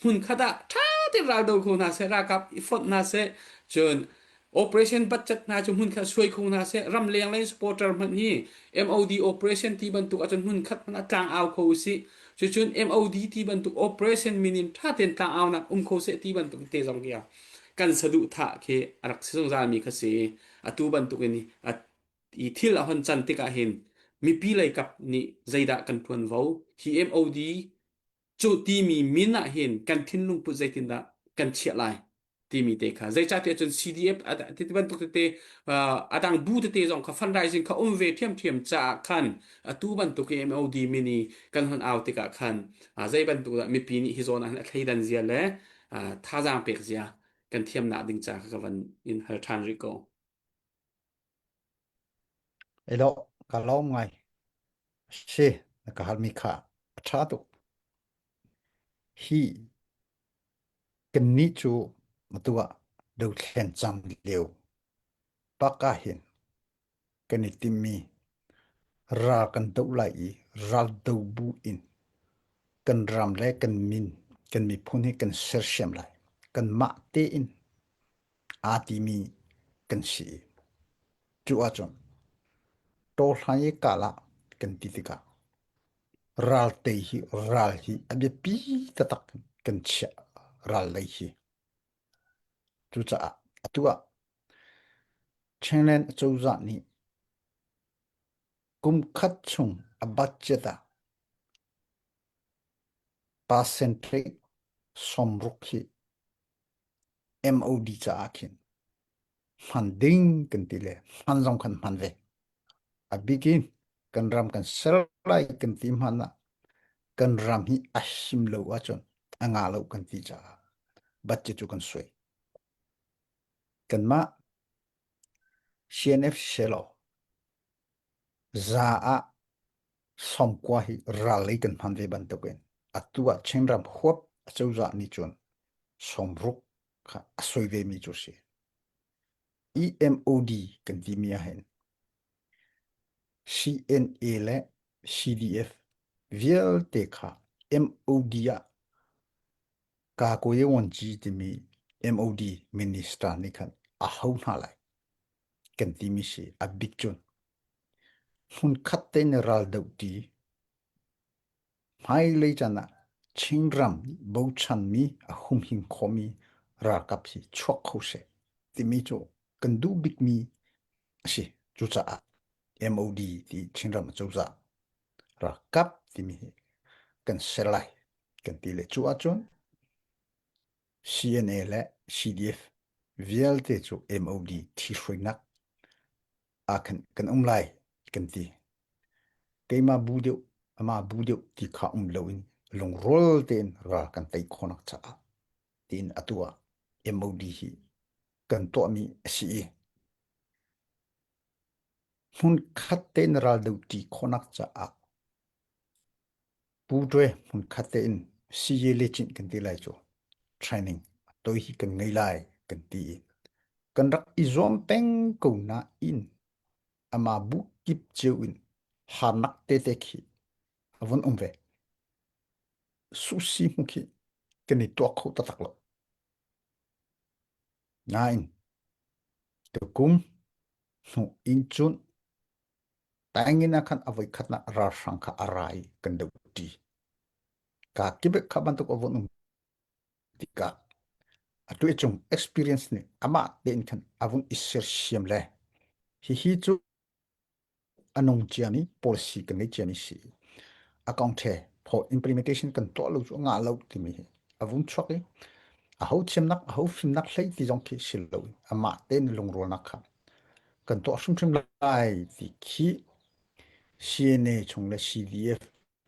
hmunkhat ah ṭha tein raldo kho hna seh, ralkap i fonh hna seh, cun Operation budget hna cu hmunkhat suai kho hna seh ramleng lei supporter hmanh hi MOD operation ti bantuk ahcun hmunkhat hmanh ah tlang au kho usih cucun MOD ti bantuk operation min in ṭha tein tlang aunak um kho seh ti bantuk te zong khi kan saduhthah khi a rak si zungzal mi kha si atu bantuk in i thil a hon can tikah hin mipi lei kap nih zeidah kan ṭuanvo hi MOD cu timi min ah hin kan thinlung put zeitindah kan chiah lai timi te kha zeicahtiah cun CDF ti bantuk tete a dang bu tete zong kha fundraising kha um ve ṭhiamṭhiam caah khan atu bantuk i MOD mini kan hon au tikah khan zei bantuk dah mipi nih hi zawn ah hin a thleidan zia le thazaang pek zia kan thiamnak ding ca kha ka van in hal ṭhan rih ko. Elo ka lawm ngai. Si na ka halmi kha a ṭha tuk. Hi kannih cu atu ah dothlen cang lio bak ah hin kan i timmi ral kan doh lai i ral do bu in kan ram le kan min kan miphun hi kan sersiam lai. Kanmah tein aa timi kan si. Cu ahcun tawhlan i kalah kan ti tikah ral tei hi ral hi a biapi taktak kan chiah ral lei hi. Cucaah atu ah Chinland cozah nih kum khat chung a budget ah percentage 60 hi MOD caah khin hman ding kan ti le hman zong kan hman ve. A bik in kan ram kan ser lai kan ti hman ah kan ram hi a him lo ahcun a nga lo kan ti caah budget cu kan suai. Kanmah CNF selaw za ah sawmkua hi ral lei kan hman ve bantukin atu ah Chinram huap acozah nih cun sawmruk kha a soi ve mi cu si. EMOD kan timi ahhin CNA le CDF vialte kha MOD ah Kakuyewanci timi MOD minister nih khan a ho hna lai kan timi si a bik cun hmunkhat tein ral doh ṭi hmailei caan ah Chinram bochanmi a humhim khawhmi ralkap hi chuak kho seh timi cu kan duh bikmi a si. Cucaah MOD ti Chinram acozah ralkap timi hi kan ser lai kan ti le cu ahcun CNA le CDF vialte cu MOD ṭhihruainak ah khan kan um lai kan ti. Keimah bu deuh, amah bu deuh ti kha um loin lungrual tein ral kan tei khawhnak caah tiin atu ah MOD hi kan tuahmi a si i hmunkhat tein ral dohṭi khawhnak caah Pu Ṭwe hmunkhat tein siye le cinh kan ti lai cu training toi hi kan ngei lai kan ti i kan rak i zuam peng ko nain ama bu kip cio in harnak tete khi a vun um ve. Susi hmu khi kan i tuak kho taktak lo. Nain tukum hnu in cun Taingin ah khan a voikhatnak ralhrang kha a ra i kan doh ṭi. Ka kibek kha bantuk a vun um tikah atu i cung experience nih amah tein khan a vun i sersiam le hihi cu a nung ciami policy kan ngei ciami si. A kong the for implementation kan tuah lo cu a ngah lo timi hi a vun chuak i a ho thiamnak a ho fimnak hlei ti zong khi si lo amah tein lungrualnak kha kan tuah hrimhrim lai ti khi CNA chung le CDF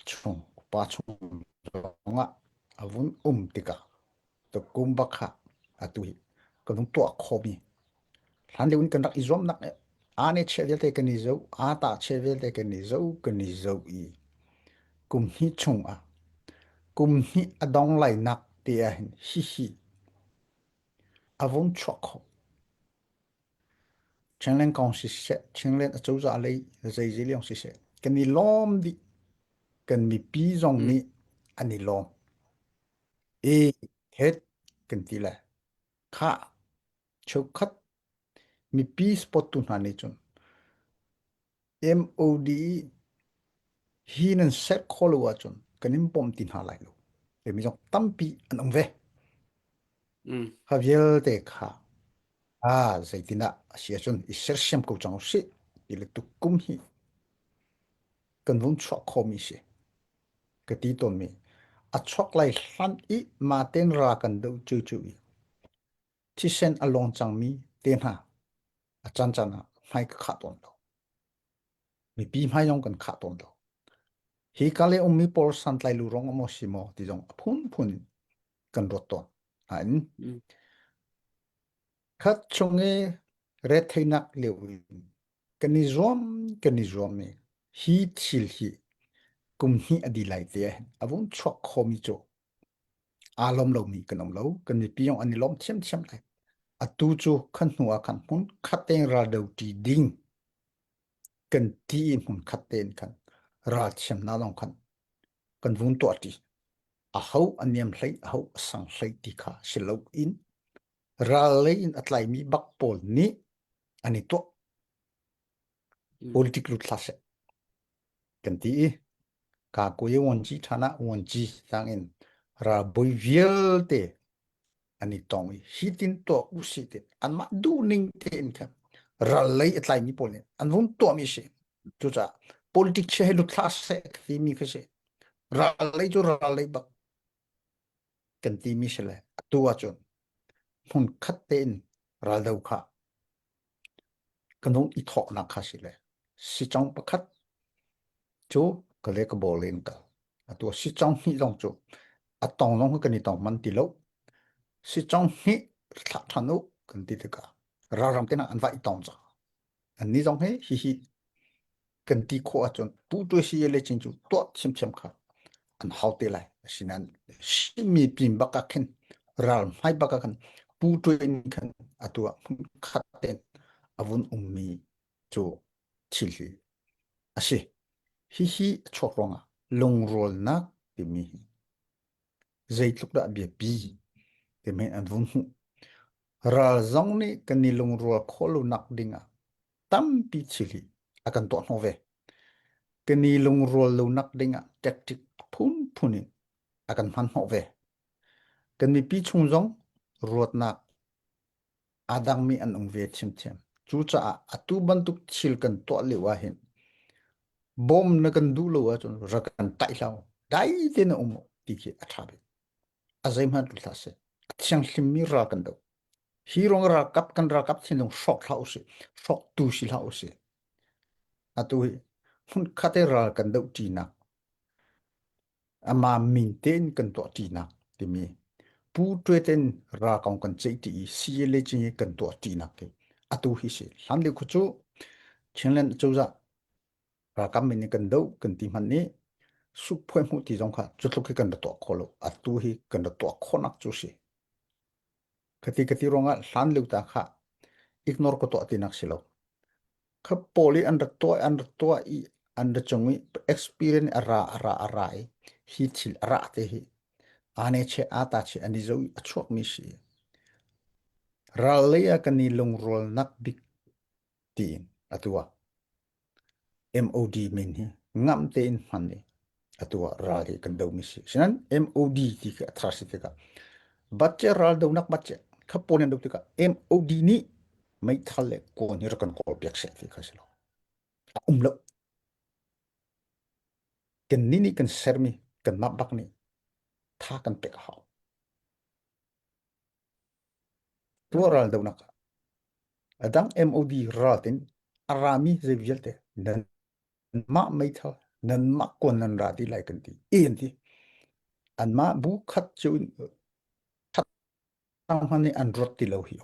chung upa chung zongah a vun um tikah tukum bak kha atu hi kan vung tuah khawhmi hlan lio in kan rak i zuamnak aa ne chia vialte kan i zo aa ta chia vialte kan i zo kan i zo i kum hnih chung ah kum hnih a dong lai nak te ah hin hihi a vung chuak khawh Chinland kong siseh, Chinland acozah lei zeizei lawng siseh, kan i lawm dih. Kan mipi zong nih an i lawm. E het kan ti le khah cheukhat mipi spot tu hna nih cun MOD hi nan set khawh lo ahcun kan in bawmh ti hna lai lo. Timi zong tampi an um ve. Kha vialte kha ah zeitinah a si ahcun i sersiam ko cang usih ti le tukum hi kan vung chuah khawhmi si. Ka ti tawnmi a chuak lai hlan i mah tein ra kan doh cucu i thisen a lawng cangmi te hna a caan ah hmai ka khah tawn lo. Mipi hmai zong kan khah tawn lo. Hi ka le ummi pawl santlai lu rong maw si maw ti zong a phunphun in kan ruat tawn. Nain khat chung i retheinak lio in. Kan i zuam kan i zuam i hi thil hi kum hnih a dih lai te ah hin a vung chuak khomi cu aa lawm lomi kan um lo. Kan mipi zong an i lawm thiamthiam lai. Atu cu khan hnu ah khan hmun khat tein ral do ṭi ding kan ti i hmun khat tein khan ral thiamnak zong khan kan vun tuah ṭi. Aho a niam hlei, aho a sang hlei ti kha si loin ral lei in a tlaimi bak pawl nih an i tuah. Politik lut hlah seh kan ti i ka kuai wanci ṭhan ah wanci tang in ralbawi vialte an i tong i hitin tuah usih ti anmah duhning tein khan ral lei a tlaimi pawl nih an vung tuahmi si. Cucaah politik chia hi lut hlah seh timi khi si. Ral lei cu ral lei bak kan timi si le atu ahcun hmun khat tein raldo kha kan hung i thawknak kha si le sicong pakhat cu ka le ka bawl in kal. Atu sicong hnih zong cu a tong zong kan i tong man ti lo. Sicong hnih thlah ṭhan u kan ti tikah ralram te an va i tong cang. Annih zong hi hihi kan ti khawh ahcun pu tu si le chin cu tuah thiamthiam kha an hau te lai. Asinain mi pin bak ah khin ral hmai bak ah khan pu tu in khan atu ah hmun khat tein a vun ummi cu thil hi a si. Hihi a chuak ruangah lungrualnak timi hi zeitluk dah biapi timi an vun hmuh. Ral zong nih kan i lungrual khawh lonak dingah tampi thil hi a kan tuah hnawh ve. Kan i lungrual lonak dingah tactic phunphun in a kan hman hnawh ve. Kan mipi chung zong ruatnak aa dangmi an um ve thiamthiam. Cucaah atu bantuk thil kan tuah lio ahhin bawm na kan duh lo ahcun rak kan taih hlah u. Dai tein na um u ti khi a ṭha bik. A zeihmanh tu hlah seh. A thianghlimmi ral kan doh. Hi ruang ralkap kan ralkap thinlung hrawk hlah usih. Hrawktu si hlah usih. Atu hi hmunkhat i ral kan doh ṭinak Amah min tein kan tuah ṭinak timi Pu Ṭwe ten ra kong kan ceih ṭi i CLA hi kan tuah ṭinak hi atu hi si. Hlan lio khu cu Chinland cozah ralkap min in kan doh kan ti hmanh nih sukphuai hmuh ti zong kha cutluk hi kan ra tuah kho lo. Atu hi kan ra tuah khawhnak cu si. Khati khati ruangah hlan lio ta kha ignore ka tuah tinak si lo. Kha pawl i an rak tuah an rak tuah i an ra cung i experience a ra a ra a ra i hi thil a ra te hi ane che ata che an i zo i a chuakmi si. Ral lei ah kan i lungrualnak bik tiin atu ah MOD min hi ngam tein hman i atu ah ral hi kan domi si. Sinan MOD ti khi a thar si tikah batce ral donak batce kha pawl an do tikah MOD nih meithal le kawn hi rak kan kawl piak seh ti kha si lo. A um lo. Kan ni nih kan sermi kanmah bak nih tha kan pek a hau. Tuah ral donak ah a dang MOD ral tin a rami zei vialte nan mah meithal nan mah kawn nan ra ti lai kan ti en ti anmah bu khat cu in that hman nih an ruat ti lo hi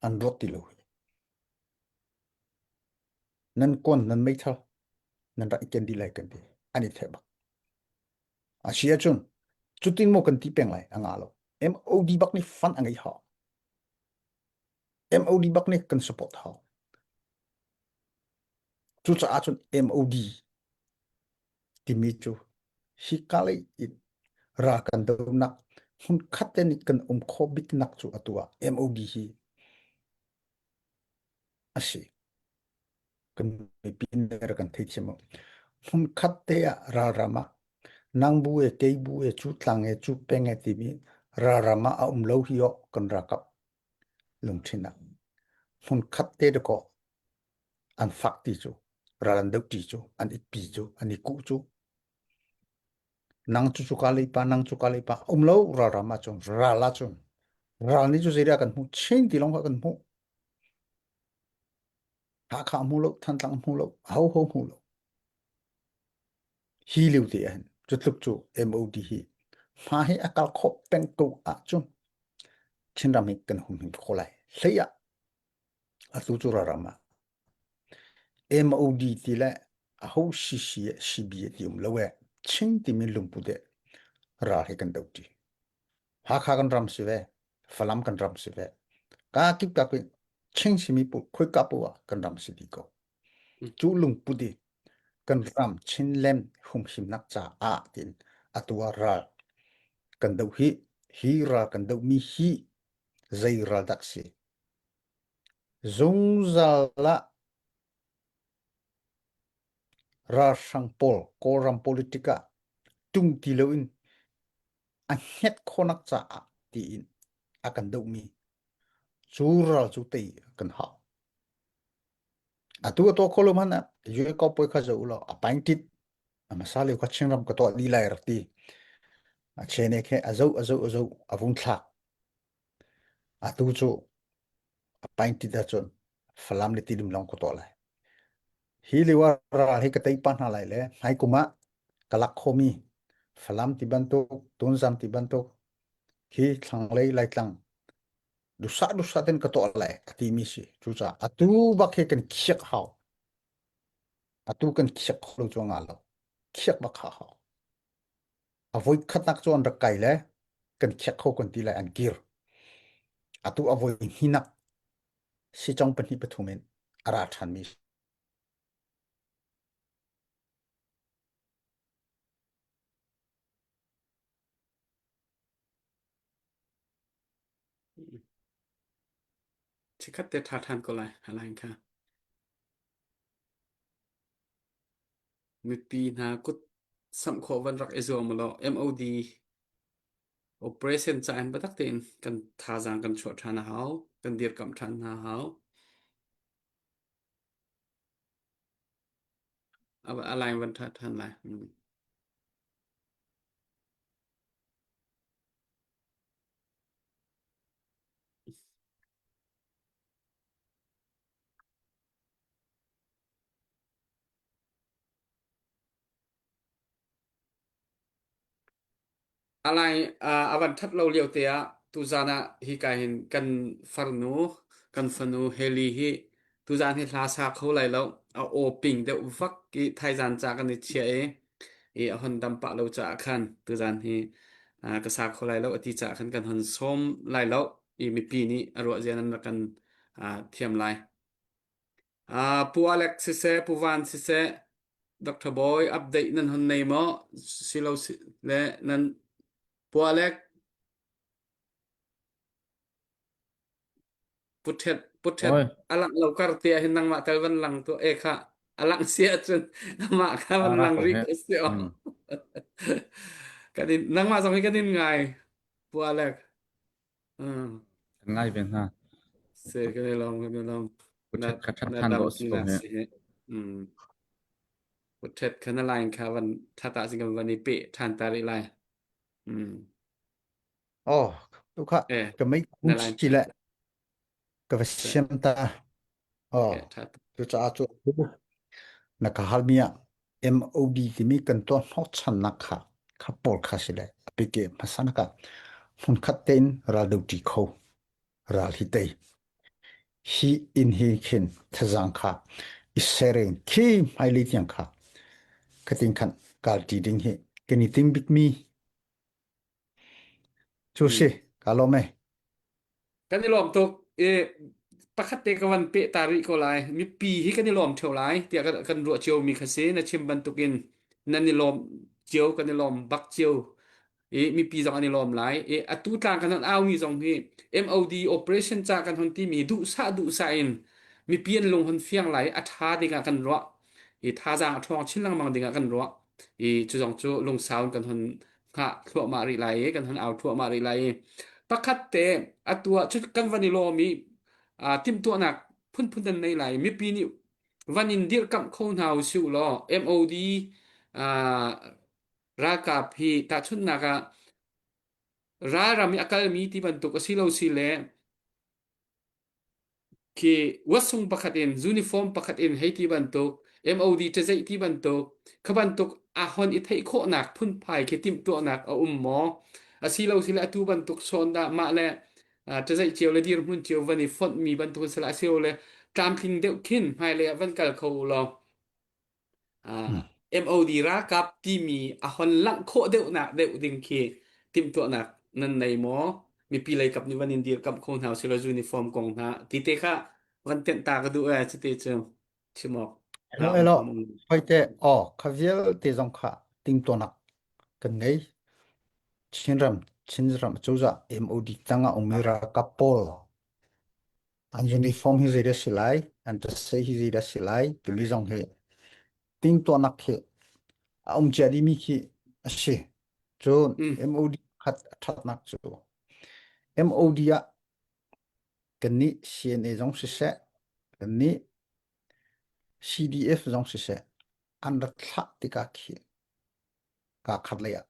an ruat ti lo hi nan kawn nan meithal nan ra i ken di lai kan ti an i theh bak A si ahcun cutin maw kan ti peng lai a nga lo. MOD bak nih fund a ngei hau. MOD bak nih kan support hau. Cucaah cun MOD timi cu hika lei in ral kan donak hmun khat te nih kan um khawh biknak cu atu ah MOD hi a si. Kan mipi nih kan theithiam lo. Hmunkhat te ah ralram ah nang bu e kei bu e cu tlang e cu peng e timi ralram ah a um lo hi awh kan ralkap lungthin ah hmunkhat te dakaw an fak ti cu ral an doh ti cu an itpi cu an i kuh cu nang cu cuka lei pa nang cuka lei pa um lo ralram ah cun ral ah cun ral nih cu zeidah kan hmuh chin ti lawng kha kan hmuh Hakha hmu lo, Thantlang hmu lo, hoho hmu lo. Hi lio te ahhin cu tluk cu MOD hi hma hi a kal khawh peng ko ahcun Chinram hi kan humhim kho lai. Hlei ah atu cu ralram ah. MOD ti le aho CC CB ti um lo e Chin timi lungput e ral hi kan do ti. Hakha kan ram si ve, Falam kan ram si ve. Ka kip ka kip Chin simi pu khoi ka pu ah kan ram si di ko. Cu lungput i kan ram Chinland humhimnak caah tiin atu ah ral kan doh hi hi ral kan dohmi hi zei ral dah si? Zungzal ah ralhrang pawl Kawlram politic ah tung ti loin a hnget khawhnak caah tiin a kan dohmi cu ral cu tei kan hau. Atu a tuah kho lo hmanh ah Yue Ko Poi kha zoh u law a paintit a hmasa lio kha Chinram ka tuah dih lai rak ti. A chene khe a zoh a zoh a zoh a vung thlak. Atu cu a paintit ahcun Falam le Tidim lawng ka tuah lai. Hi lio ah ral hi ka tei pa hna lai le hmai kum ah ka lak khomi Falam ti bantuk, Tunzang ti bantuk hi thlanglei Laitlang dusa dusa ten ka tuah lai a timi si. Cucaah atu bak hi kan khiak hau. Atu kan khiak kho lo cu nga lo. Khiak bak kha hau. A voi khatnak cu an rak kai le kan khiak kho kan ti lai an kir. Atu a voi hninak sicong pahnih pathum in a ra ṭhanmi Chikkhat te ṭha ṭhan ko lai halain kha. Mipi hna kut samh khawh van rak i zuam law MOD operation ca in biatak tein kan thazaang kan chuah ṭhan a hau, kan dirkamh ṭhan hna a hau. A line van ṭha ṭhan lai. Mm. A lai a van ṭhat lo lio te ah tuzaan ah hika hin kan farnu kan fanu Heli hi tuzaan hi hla sa kho lai lo a aw ping deuh vak i thaizaan ca kan i chiah i i a hon dam pah lo caah khan tuzaan hi ka sa kho lai lo a ti caah khan kan hon sawm lai lo i mipi nih a ruah zia nan rak kan thiam lai. Pu Alex siseh, Pu Van siseh, Dr. Bawi update nan hon nei maw? Silo le nan Pu Alex Pu Thet Pu Thet Oi. a langh lo kar te ah hin nangmah tel van lang tu e kha a langh si ahcun nangmah kha van ra lang ko rih he. ko si aw. Mm. Kan in nangmah zong hi kan in ngai Pu Alex. Mm. Kan ngai ve hna. Se kan i lawm kan i lawm. Pu Na Thet kha that na than dam dawh si ti ko na he. si he. Mm. Pu Thet kha na line kha van thata sing kan van i pe than ta rih lai. Mm. Oh, tu kha Eh, ka mei na line chi tha. le ka va Se. siam ta. Oh, Eh, tha. cu caah cu na ka halmi ah MOD timi kan tuah hnawhchannak kha kha pawl kha si le a pike hmasa nak ah hmunkhat tein ral do ṭi kho ral hi tei hi inn hi khin thazaang kha i sereng khi hmailei tiang kha khatin khan kalṭi ding hi kan i ting bikmi Cu si, ka lawm e. Kan i lawm tuk. I pakhat te ka van peh ta rih ko lai. Mipi hi kan i lawm theo lai tiah kan, kan ruah cio mi kha si. Na chim bantukin nan i lawm cio, kan i lawm bak cio. I mipi zong an i lawm lai. I atu tlang kan hon au mi zong hi MOD operation ca kan hon timi duhsah duhsah in mipi an lung hon fiang lai a tha ding ah kan ruah. I thazaang a ṭhawng chin lengmang ding ah kan ruah. I cu zong cu lungsau in kan hon hngah thluahmah rih lai i kan hon au thluahmah rih lai i pakhat te atu ah cu kan van i lawm i timhtuahnak phunphun nan nei lai mipi nih van in dirhkamh kho hna u sih law MOD ralkap hi tahchunhnak ah ralram i a kalmi ti bantuk a si lo si le Khi wasung pakhat in uniform pakhat in hei ti bantuk MOD ṭazeih ti bantuk kha bantuk a hon i theih khawhnak phunphai khi timhtuahnak a um maw? Asilo sile atu bantuk sawn dah mah le ṭazeih cio le dirhmun cio van i fonhmi bantuk sila asilo le tlamtling deuh khin hmailei ah van kal kho u law MOD ralkap timi a hon langh khawh deuhnak deuh ding khi timhtuahnak nan nei maw? Mipi lei kap nih van in dirkamh kho hna usih law uniform kong hna ti te kha van tenh ta ka duh ee cuti cu chim awk. Elo elo hoite aw kha vialte zong kha timhtuahnak kan ngei. Chinram Chinram cozah MOD tangah ummi ralkap pawl An uniform hi zeidah si lai, an tasei hi zeidah si lai timi zong hi timhtuahnak hi a um cia dihmi khi a si. Cun Mm. MOD khat a ṭhatnak cu MOD ah kannih CNA zong siseh, kannih CDF zong siseh an rak thlah tikah khi kaa khat lei ah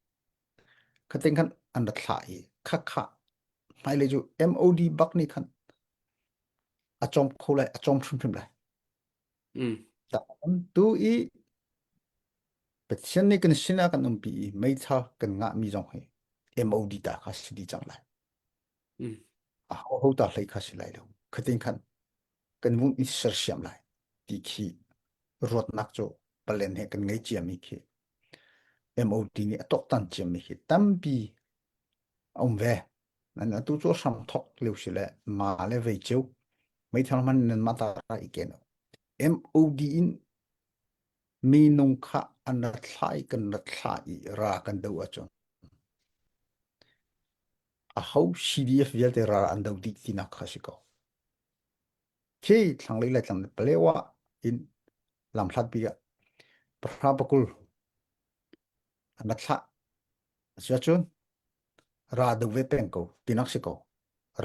khating khan an rak thlah i khakha hmailei cu MOD bak nih khan a cawm kho lai a cawm hrimhrim lai Mm. Tu i Pathian nih kan sinah kan umpi i meithal kan ngahmi zong hi MOD ta kha si dih cang lai. Mm. A ho ho ta hlei kha si lai lo. Khating khan kan vun i sersiam lai ti khi ruatnak cu palen he kan ngei ciami khi MOD nih a tuaktan ciami khi tampi a um ve. Nan atu cu hram thok lio si le ma le vei ceu meithal man nan ma ta ra i ken. MOD in minung kha an rat thla i kan rat thla i ra kan do ahcun aho CDF vialte ra an do dih tinak kha si ko. Khi thlanglei le thlang palewa in lamhlat bik ah pahra pakul an rat thlah. Asiahcun ra do ve peng ko tinak si ko.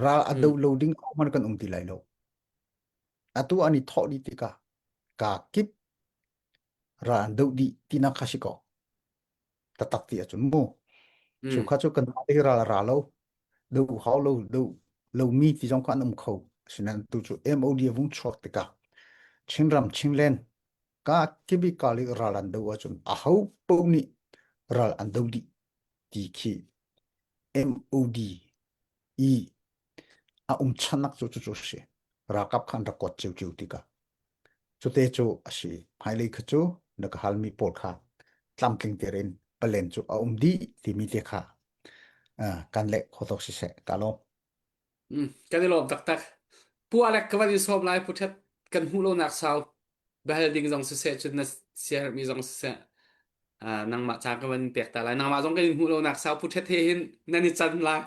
Ra a do lo ding hmanh kan um ti lai lo. Atu an i thawh dih tikah ka kip ra an do dih tinak kha si ko. Taktak ti ahcun mu. Cu kha cu kan hi ral ra lo do hau lo do lomi ti zong kha an um kho. Asinain tu cu MOD a vung chuak tikah Chinram Chinland ka kibi kali ral an do ahcun aho paoh nih ral an do dih ti khi MOD i a um channak cu cucu a si. Ralkap kha an rak kuat ciocio tikah cute cu a si. Hmailei kha cu na ka halmi pawl kha tlamtling tein palen cu a um dih timi te kha kan leh kho tok siseh ka lawm. Mm, kan i lawm taktak. Pu Alec ka van in sawm lai pu Ṭhet kan hmuh lonak sau biahal ding zong siseh cun na siaherhmi zong siseh uh, nangmah ca ka van in pek ta lai. Nangmah zong kan in hmuh lonak sau pu Ṭhet he hin nan i can lai.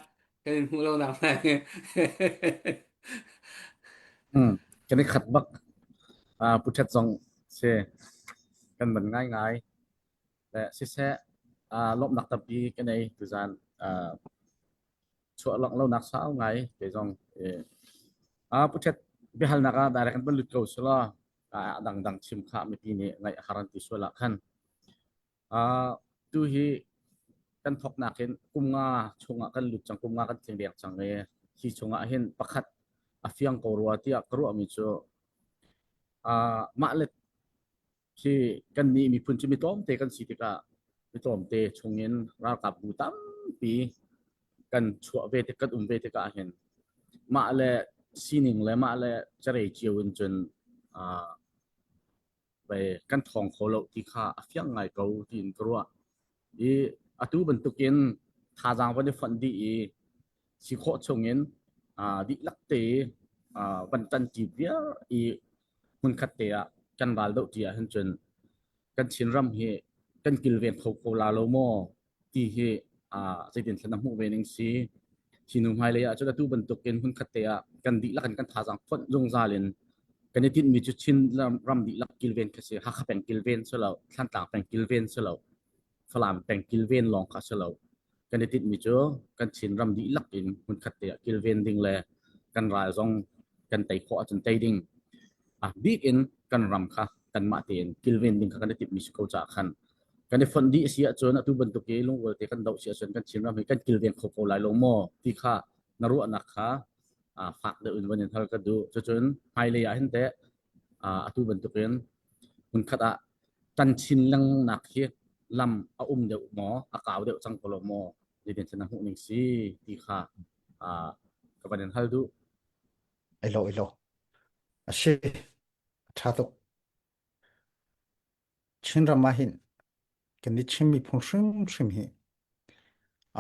Kan in hmuh lonak lai. Mm, kan i khat bak. Uh, pu Ṭhet zong si kan man ngaingai. Le siseh uh, lawmhnak tampi ka nei tuzan uh, chuah langh lonak sau ngai te zong a pu Ṭhet biahalnak ah direct kan van lut ko selaw a dangdang chim kha mipi nih ngaih a har an ti sual ah khan tu hi kan thawknak in kum nga chungah kan lut cang kum nga kan tling deng cang i hi chungah hin pakhat a fiang ko rua tiah ka ruahmi cu mah le Khi kannih miphun cu mi tlawmte kan si tikah mi tlawmte chungin ralkapbu tampi kan chuah ve tik kan um ve tikah hin mah le sining le mah le carei cio in cun uh, kan thawng kho lo ti kha a fiang ngai ko tiin ka ruah. I atu bantukin thazaang van i fonh dih i si khawh chungin uh, dihlak te uh, van ṭanṭi viar i hmunkhat te ah kan ral doh ṭi ahhin cun kan Chinram hi kan kilven kho ko la lo maw ti hi uh, zeitin thlen a hmuh ve ning si. Hi hnu hmailei ah cun atu bantukin hmunkhat te ah kan dihlak in kan thazaang fonh zungzal in kan i tinhmi cu Chin ram dihlak kilven kha si Hakha peng kilven si lo Thlantlang peng kilven si lo Falam peng kilven lawng kha si lo. Kan i tinhmi cu kan Chinram dihlak in hmunkhat te ah kilven ding le kan ral zong kan tei khawh ahcun tei ding. A bik in kan ram kha kanmah tein kilven ding kha kan i timhmi si ko caah khan kan i fonh dih a si ahcun atu bantuk i lungrual te kan doh si ahcun kan Chinram hi kan kilven kho ko lai lo maw ti kha na ruahnak kha fak deuh in van in hal ka duh. Cucun hmailei ah hin teh atu bantukin hmunkhat ah tan chin lengnak hi lam a um deuh maw a kau deuh cang ko lo maw zeitin na hmuh ning si ti kha ka van in hal duh. Elo elo. A si. A ṭha tuk. Chinram ah hin kan i Chin miphun hrimhrim hi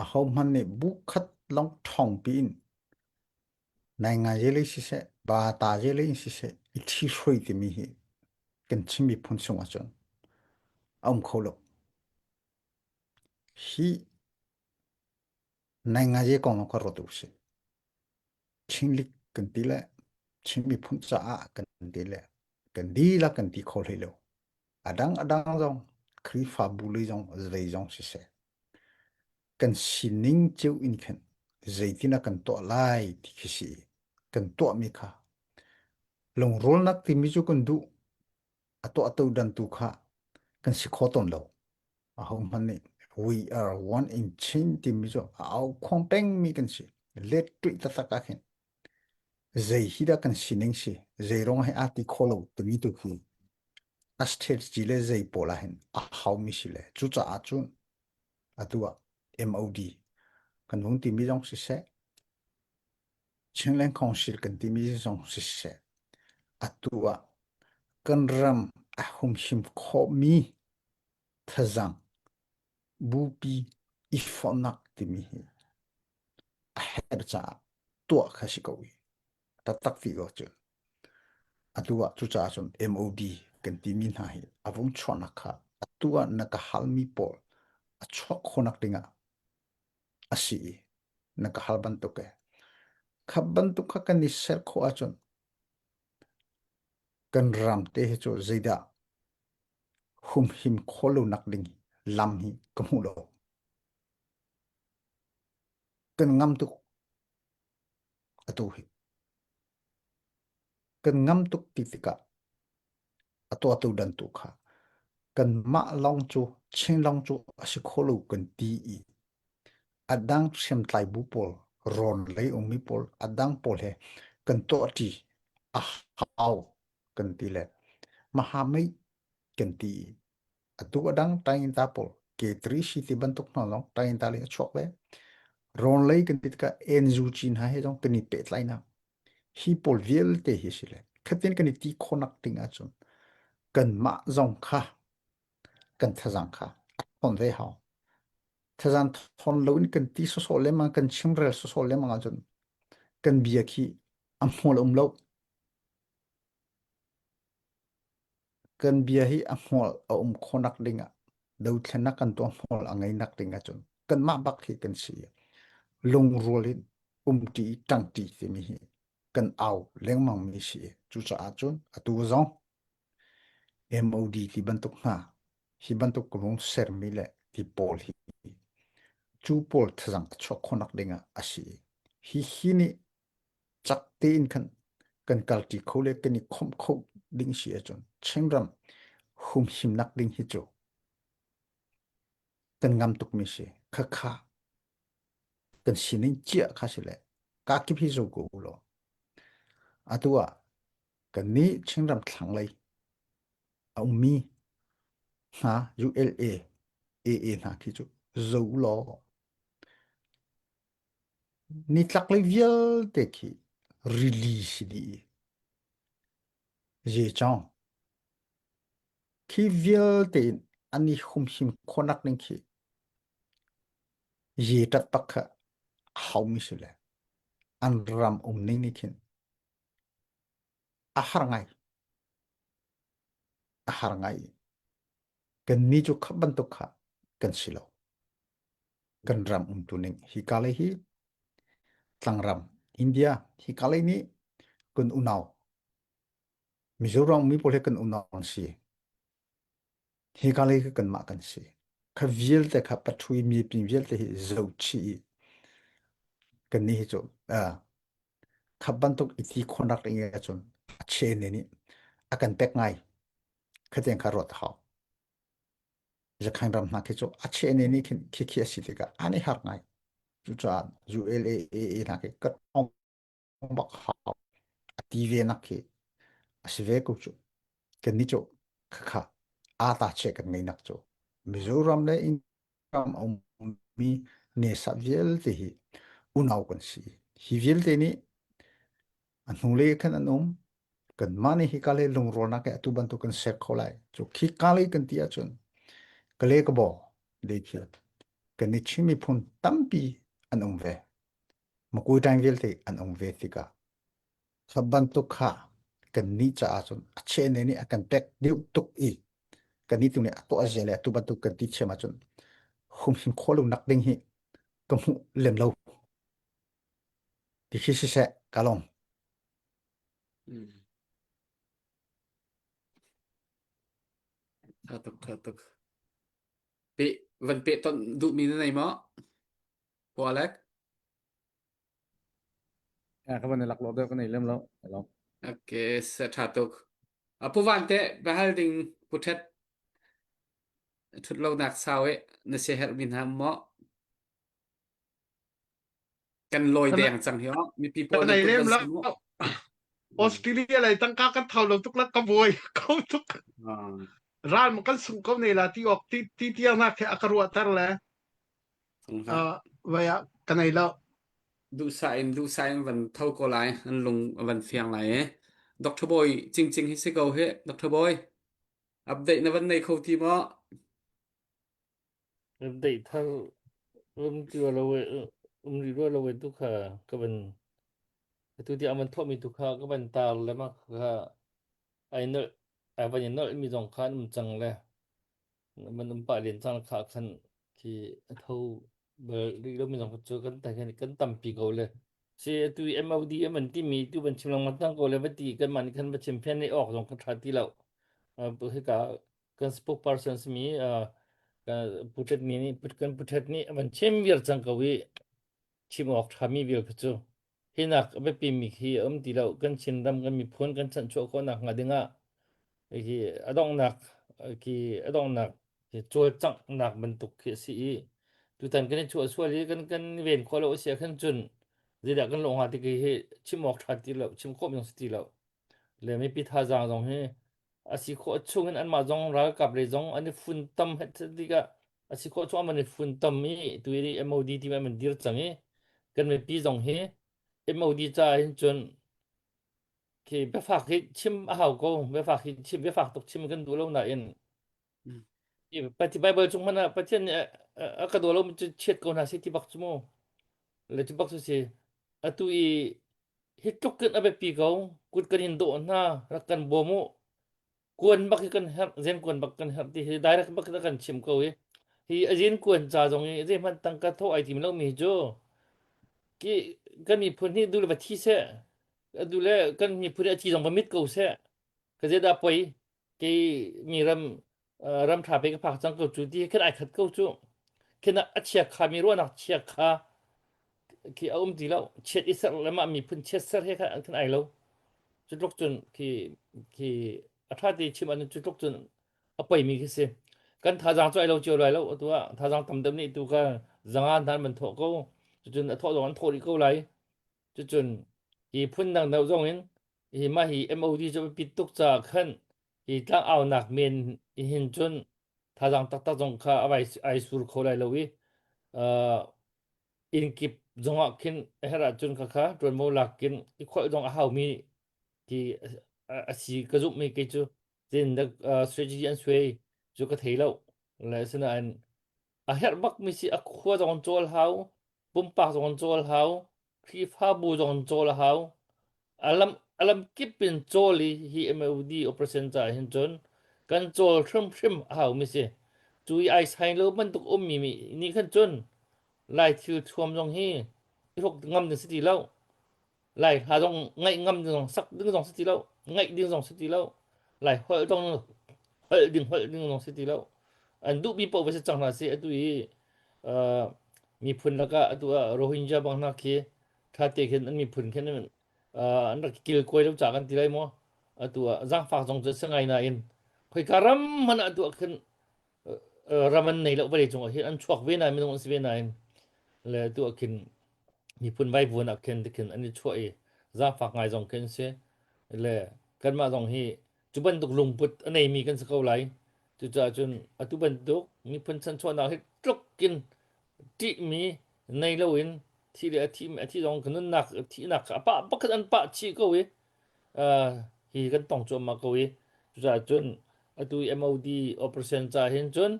ahohmanh nih bu khat lawng ṭhawng piin naingngai lei siseh, ba ta lei in siseh i ṭhihruai timi hi kan Chin miphun chung ahcun a um kho lo. Hi naingngai kong lawng kha ruat usih. Chinlik kan ti le Chin miphun caah kan ti le kan dihlak kan ti kho hlei lo. A dang a dang zong Khrihfabu lei zong zei zong siseh kan sining cio in khin zeitin ah kan tuah lai ti khi si kan tuahmi kha lungrualnak timi cu kan duh a tuahtu dantu kha kan si kho tawn lo. Ahohmanh nih we are one in Chin timi cu a au khuang pengmi kan si. Let tuih taktak ah khin zei hi dah kan sining si, zei rong he aa ti kho lo timi tu khi a strategy le zei pawl ah hin a haumi si le cucaah cun atu ah MOD kan vung timi zong siseh Chinland Council kan timi zong siseh atu ah kan ram a humhim khawhmi thazaang bupi i fonhnak timi hi a herh caah tuah kha si ko i taktak ti ko cu atu ah cucaah cun MOD kan timi hna hi a vung chuahnak kha atu ah na ka halmi pawl a chuak khawhnak dingah a si i na ka hal bantuk e kha bantuk kha kan i ser khawh ahcun kan ram te hi cu zeidah humhim khawh lonak ding lam hi ka hmu lo. Kan ngam tuk atu hi. Kan ngam tuk ti tikah a tuahtu dan tu kha kanmah lawng cu Chin lawng cu a si kho lo kan ti i a dang hriamtlai bu pawl rawn lei ummi pawl a dang pawl he kan tuahṭi a hau kan ti le mahamei kan ti i atu a dang tainta pawl K3 si ti bantuk hna zong tainta lei a chuak ve rawn lei kan ti tikah NUG hna he zong kan i pehtlainak hi pawl vialte hi si le khatin kan i ti khawnak ding ahcun kanmah zong kha kan thazang kha a thawn ve hau thazang thawn loin kan ti sawsawh lengmang kan chimrel sawsawh lengmang ahcun kan bia khi a hmual um lo Kan bia hi a hmual a um khawhnak dingah dothlennak kan tuah hmual a ngeinak ding ahcun kanmah bak hi kan si. Lungrual in umṭi ṭangṭi timi hi kan au lengmang mi si. Cucaah cun atu zong MOD ti bantuk hna hi bantuk ka vung sermi le ti pawl hi cu pawl thazang a chuak khawhnak dingah a si. Hi hi nih cak tein khan kan kalṭi kho le kan i khawmh kho ding si ahcun Chinram humhimnak ding hi cu kan ngam tukmi si. Khakha kan sining cia kha si le kakip hi zo ko u law. Atu ah kannih Chinram thlanglei a ummi hna ULA AA hna khi cu zo law Nitlaklei vialte khi rili si dih i zeicawng khi vialte in an i humhim khawhnak ning khi ye ṭat kha a haumi si le an ram um ning nih khin a har ngai. A har ngai. Kannih cu kha bantuk kha kan si lo. Kan ram umtu ning hika lei hi tlangram India hika lei nih kan unau Mizoram mi pawl hi kan unau an si. Hika lei khi kanmah kan si. Kha vialte kha pathui mipi vialte hi zohchih i kannih hi cu uh, kha bantuk i ti khawhnak ding ahcun a chen nih a kan pek ngai. Khatiang kha ruat a hau. Zakhain ram hna khi cu a cheh ne nih khin khi khi a si tikah an i harh ngai. Cucaah ULAA hna khi ka tong bak hau a ti ve nak khi a si ve ko cu. Kan nih cu khakha aa ta che kan ngei nak cu. Mizoram le India ram a ummi nesat vialte hi unau kan si. Hi vialte nih a hnulei khan an um. Kanmah nih hika lei lungrualnak he atu bantuk kan ser kho lai. Cu khika lei kan ti ahcun Kale ka baw lei khi kan i Chin miphun tampi an um ve. Makui ṭaing vialte an um ve tikah kha bantuk kha kannih caah cun a chene nih a kan pek deuh tuk i kannih tu nih a tuah zia le atu bantuk kan ti thiam ahcun humhim khawh lo nak ding hi ka hmuh lem lo. Ti khi siseh ka lawm. Tha tuk, tha tuk. Pe, van pe ton duhmi na nei maw? Pu Alec? Ka van i laklawh deuh ka nei lem lo. Hello. Okay, sa tha tuk. A pu van te bahal ding pu thet thut lo nak sau e na se herh mi hna maw? Kan lawi deng cang hi oh. Mipi pawl Ka nan nei kut lem van lo. si mu. Australia lei tangka kan thau lo tuk la ka buai ko tuk. Ah. Ral ma kan sung ko ne la ti ok ti ti tiang nak the a ka ruah ter le. Sung Uh, vai ah ka nei lo. Duhsah in duhsah in van tho ko lai an lung a van fiang lai e. Dr. Boy cingcing hi si ko hi Dr. Boy update na van nei kho ti maw? Update thar um ti lo we um ri ro lo we tu kha ka van tu ti aman thawmi tu kha ka van tar le ma kha ai nol ai van i nol mi zong khan um cang le man um pah len cang kha khan khi a tho bal rih lo mi zong cu kan ta kan tampi ko le si atu MOD an timi tu ban chim lengmang tang ko le va ti kan man khan va chim phen ni ok zong kan tha ti lo hika kan spokesperson simi putet mi nih kan putet nih van chim vial cang ko i chim awk tha mi vial kha cu hinak a biapi mi khi a um ti lo kan Chinram kan miphun kan chanchuah khawhnak hnga dingah hi a donghnak khi a donghnak cawlcanghnak bantuk khi a si i tutan kan i chuah sual i kan kan ven khawh lo a si ah khan cun zeidah kan lawh hnga ti khi hi chim awk ṭha ti lo chim khawh zong si ti lo le mipi thazaang zong hi a si khawh chung in anmah zong ralkap lei zong an i funtom tikah a si khawh chung an i funtom i tu i MOD ti an dir cang i kan mipi zong hi MOD ca hin cun khi biafak hi chim a hau ko biafak hi chim biafak tuk chim kan duh lo nain Pati Bible chung hmanh ah Pathian nih a ka daw lo mi cu chiat ko hna seh ti bak cu mu le cu bak cu si atu i hi tluk in a biapi ko kut kan in dawh hna rak kan bawm u kuan bak hi kan herh zen kuan bak kan herh ti hi direct bak in a kan chim ko i hi a zen kuan ca zong i zeihmanh tangka thawh ai tim lo mi cu ki kan miphun hi du le va thi seh du le kan miphun hi a thi zong va mit ko seh ka zeidah poi kei mi ram ram ṭha pe ka phak cang ko cu ti khin ai khat ko cu khin a chia kha mi ruahnak chia kha khi a um ti lo chiat i ser le mah miphun chiat ser he khan khin ai lo cu tluk cun khi khi a ṭha ti chim an cu tluk cun a poi mi khi si kan thazaang cu ai lo cio lai lo atu ah thazaang tam deuh nih tu ka zanga hna man thawh ko cucun a thawh zong an thawh rih ko lai cucun hi phun dang deuh zong in hi mah hi MOD cu a pit tuk caah khan hi tlangaunak men hin cun thazaang taktak zong kha a vai ai sur kho lai lo i uh, inn kip zongah khin a herh ahcun kha kha ṭuanvo lak kin i kholh zong a haumi ti a si ka zumh mi kei cu tin uh, strategy an suai cu ka thei lo le asinain a herh bak mi si a khua zong an cawl hau pumpak zong an cawl hau Khrihfabu zong an cawl a hau. A lam, a lam kip in cawl i hi MOD operation caah hin cun kan cawl hrimhrim a haumi si. Cu i ai sai lo bantuk ummi mi nih khan cun Lai thil thuam zong hi i hruk ngam ding si ti lo. Lai hla zong ngaih ngam ding zong sak ding zong si ti lo. Ngaih ding zong si ti lo. Lai holh zong holh ding holh ding zong si ti lo. An duhmi paoh va si cang hna seh atu i uh, miphun lakah atu ah Rohingya bang hna khi ṭha te khin an miphun khin uh, an rak kilkawi lo ca kan ti lai maw atu ah zaangfak zong cu si ngai nain khoika ram hmanh ah atu ah khin ram an nei lo vawlei cung ah hin an chuak ve nain minung an si ve nain le atu ah khin miphun vaivuan ah khin khin an i chuah i zaangfak ngai zong khin si le kanmah zong hi cu bantuk lungput a neimi kan si ko lai. Cucaah cun atu bantuk miphun chanchuahnak hi tluk in ṭihmi nei loin thi le a thi a thi zong ka nunnak thihnak kha a pah pakhat an pah chih ko i uh, Hi kan tong cuahmah ko i cucaah cun atu i MOD operation ca hin cun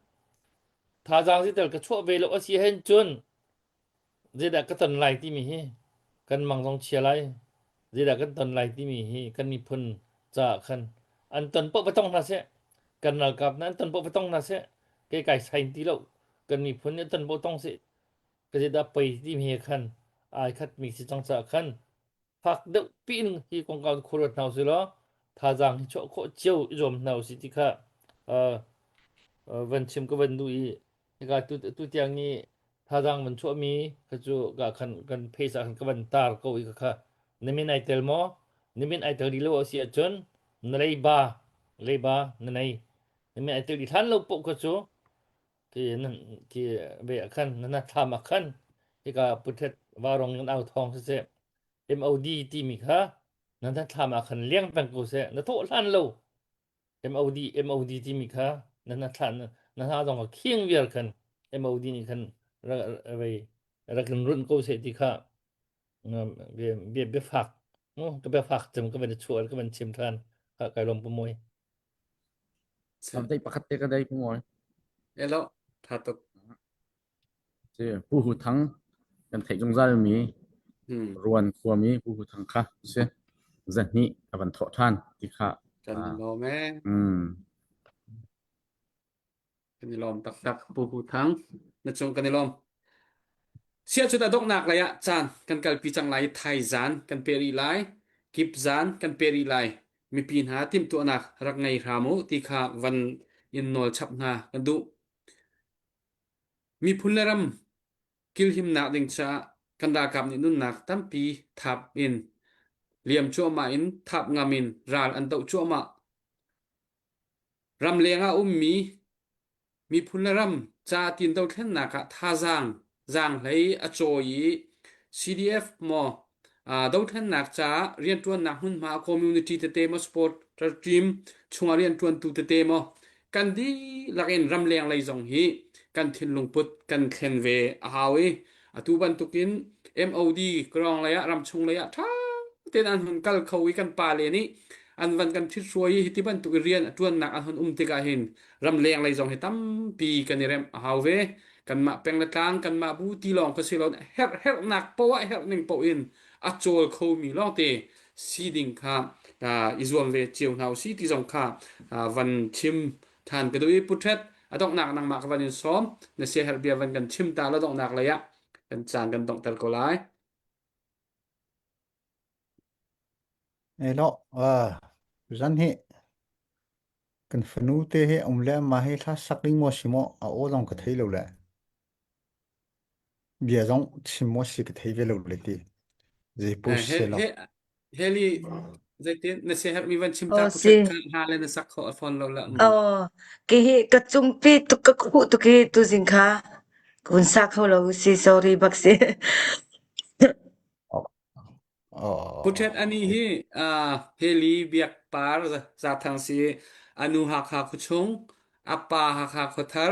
thazaang zitel ka chuah ve lo a si hen cun zeidah ka ton lai timi hi kan mang zong chia lai zeidah kan ton lai timi hi kan miphun caah khan an ton paoh va tong hna seh kan ralkap na an ton paoh va tong hna seh kei kai sain ti lo kan miphun nih an ton paoh tong seh ka zeidah pei timi he khan ai khat mi si cang caah khan fak deuh piin hi kongkau khuaruat hna usih law thazaang hi chuah khawh cio i zuam hna usih ti kha uh, uh, van chim ka van duh i hika tu, tu tiang i thazaang van chuahmi kha cu ka khan kan face ah khan ka van tar ko i kha na min ai tel maw na min ai tel rih lo a si ahcun na leiba leiba na nei na min ai tel rih hlan lo poh kha cu khi nan khi ve ah khan na na thlam ah khan hika puthet varong in au thawng siseh MOD timi kha na na thlam ah khan liang peng ko seh na thawh hlan lo MOD MOD timi kha na na thlan na hna zong a khiang viar khan MOD nih khan vei rak in run ko seh ti kha bia bia biafak mu ka biafak cem ka van chuah ka van chim than ka kai lom pu moi Samdei pakhat te ka dei pu moi. Hello, tha tuk. Si Pu Hu Thang kan theih zungzal mi Hmm. Ruan khuami Pu Hu Thang kha si zahnih a van thawh ṭhan ti kha Kan ah, lawm e. mm, Kan i lawm taktak Pu Hu Thang. Na cung kan i lawm. Siah cu dah donghnak lei ah caan kan kalpi cang lai i thaizan kan pe rih lai. Kip zan kan pe rih lai. Mipi hna timhtuahnak rak ngei hram u ti kha van in nawl chap hna kan duh. Miphun le ram kilhimnak ding caah kan ralkap nih nunnak tampi thap in liam cuahmah in thap ngam in ral an doh cuahmah. Ramleng ah ummi miphun le ram ca tin dothlennak ah thazaang zaanghlei a cawi i CDF maw dothlennak caah rianṭuannak hmunhma community tete maw sport team chungah rianṭuantu tete maw kan dihlak in ramleng lei zong hi kan thinlung put kan thlen ve a hau i atu bantukin MOD krawng lei ah ramchung lei ah ṭha tein an hun kal kho i kan pale nih an van kan ṭhithruai i hiti bantuk i rian a ṭuannak an hun um tikah hin ramleng lei zong hi tampi kan i remh a hau ve kanmah peng le tlang kanmah bu ti lawng ka si lo herh herhnak poah herh ning poh in a cawl khomi lawngte si ding kha i zuam ve cio hna usih ti zong kha van chim than ka duh i putret a donghnak nangmah ka van in sawm na siaherh bia van kan chim ta la donghnak lei ah kan caan kan donghter ko lai Elo, zan hi kan fanu te hi um le ma hi thla sak ding maw si maw a aw zong ka thei lo le bia zong chim maw si ka thei ve lo le ti zei pu He se lo he heli zeitin na siaherh mi van chim ta Aw putret si. kha hla le na sak kho a fawn lo la mm. Aw ke hi ka cungpi tuk ka khuh tuk hi tuzing kha kun sa kho lo si sorry bak si. Putret ani hi Heli Biak Par Zathang si anu Hakha khuachung a pa Hakha khuathar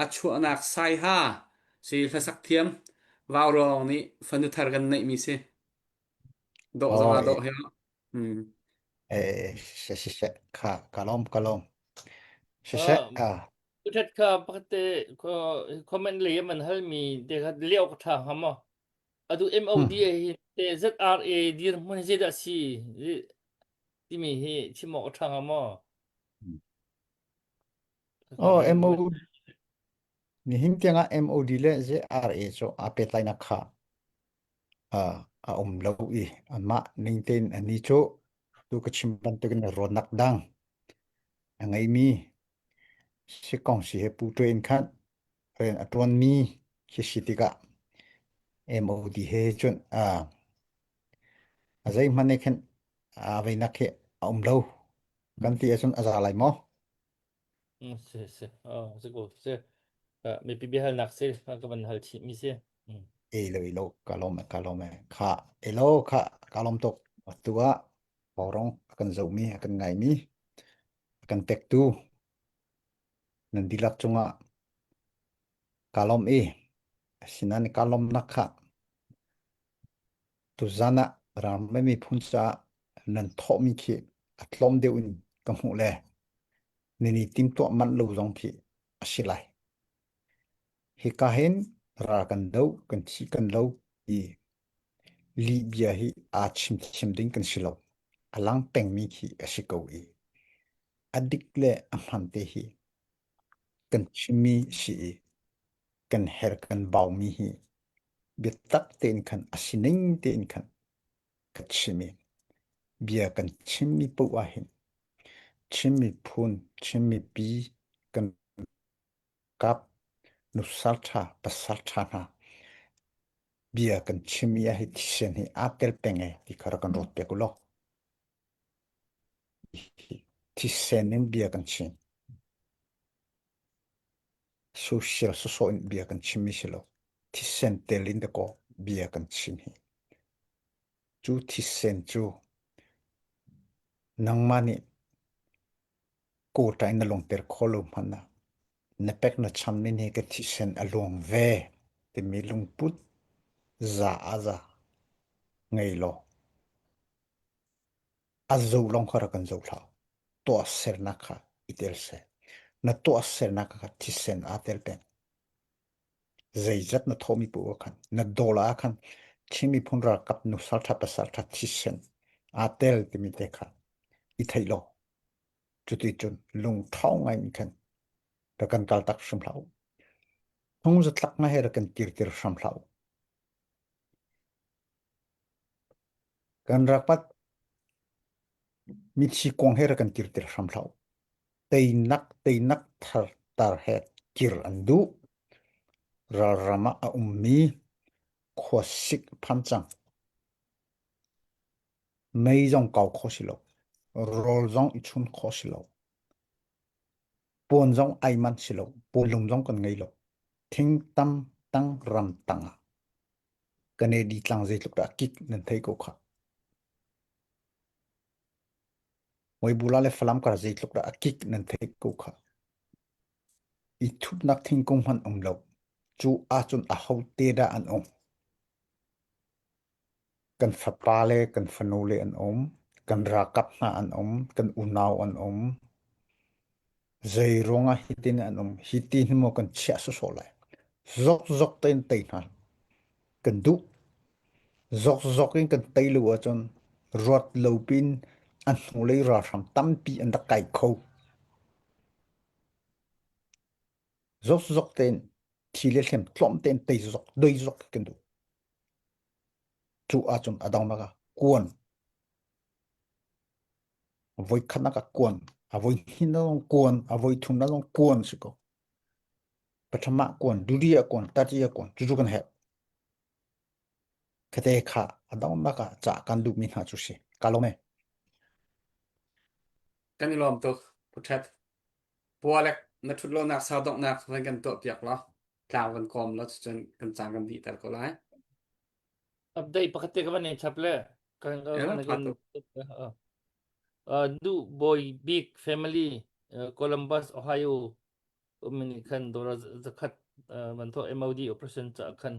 a chuahnak Saiha si hlasak thiam Vaurawng nih fanu thar kan neih mi si dawh zong Oh, ah dawh he hmm. eh, she she she kha kalom kalom she she ah Putret kha pakhat te comment lei man hal mi te kha leo ka tha hama Atu hmm. MODA hi te ZRA dirhmun hi zeidah a si timi hi chim awk a ṭha hnga maw? Oh, MO nihin tiangah MOD le ZRA cu aa pehtlainak kha uh, a um lo i anmah ning tein ani cu tu ka chim bantukin rawtnak dang a ngeimi sikong si he pu in khan rian a ṭuanmi khi si tikah MOD he cun uh, a zeihmanh nih khin aa veinak hi a um lo kan ti ahcun a za lai maw? Mm, si si oh si ko si Uh, mipi biahalnak si ka van hal chih mi si Mm. E lo e lo ka lawm e ka lawm e kha e lo kha ka lawm tuk atu ah Vaurawng a kan zohmi a kan ngaimi a kan pektu nan dihlak cungah ka lawm i asinain ka lawmnak kha tuzan ah ram le miphun caah nan thawhmi khi. A tlawm deuh in ka hmuh le nini timtuah manh lo zong khi a si lai. Hika hin ral kan do, kan thi kan lo i lihbia hi aa chim thiam ding kan si lo. A lang pengmi khi a si ko i a dik le a hman te hi kan chimmi si i kan her kan baumi hi biatak tein khan a sining tein khan ka chim i bia kan chimmi paoh ah hin Chin miphun, Chin mipi kan kap nusal ṭha, pasal ṭha hna bia kan chim i hi thisen hi aa tel peng e ti kha rak kan ruat piak u law. Thisen in bia kan chim. Social sawsawh in bia kan chim mi si lo. Thisen tel in dakaw bia kan chim hi. Cu thisen cu nangmah nih quota in na lungter kho lo hmanh ah na pek na chammi nih ka thisen a luang ve timi lungput za a za ngei law a zo lawng kha rak kan zo hlah. Tuahsernak kha i tel seh. Na tuahsernak kha thisen aa tel peng. Zeizat na thawhmi paoh ah khan na dollar ah khan Chin miphun ralkap nusal ṭha pasal ṭha thisen aa tel timi te kha i theih law cuti cun lungṭhawng ngai in khan rak kan kaltak hrim hlah u. Hnung zatlak ngai he rak kan kirtir hram hlah u. Kan rakpat mithi kong he rak kan kirtir hram hlah u. Teinak teinak thar tar he kir an duh. Ralram ah a ummi khuasik phan cang. Mei zong kau kho si lo. Rawl zong i chun kho si lo. Puan zong ai man si lo. Puanlum zong kan ngei lo. Thing tam tang ram tang ah Kanedi tlang zeitluk dah kik nan thei ko kha. Muaibula le Falam kar zeitluk dah a kik nan theih ko kha. I thutnak thingkung hmanh um lo. Cu ahcun ahote dah an um? Kan fapa le kan fanu le an um. Kan ralkap hna an um. Kan unau an um. Zei ruangah hitin an um? Hiti hin maw kan chiah sawsawh lai? Zokzok tein tei hna kan duh. Zokzok in kan tei lo ahcun ruat lo pin an hnulei ralhrang tampi an rak kai kho. Zokzok tein thi le hlem tlawm tein tei zok doi zok kan duh. Cu ahcun a dongnak ah kuan voi khatnak ah kuan a voi hnih zong kuan a voi thumnak zong kuan si ko. Pathama kuan duriya kuan tatiya kuan cucu kan herh. Khate kha a donghnak ah ca kan duhmi hna cu si. Ka lawm e. Kan i lawm tuk. Pu Ṭhet. Pualek na ṭhut lonak sau donghnak van kan tuah piak law tlang van kawm law cucun kan caan kan dihter ko lai. Update pakhat te ka van in chap le kan Ya, kan tha tuk. uh, Nu Boy Big Family uh, Columbus Ohio umini khan dollar zakhat uh, man tho MOD operation cha khan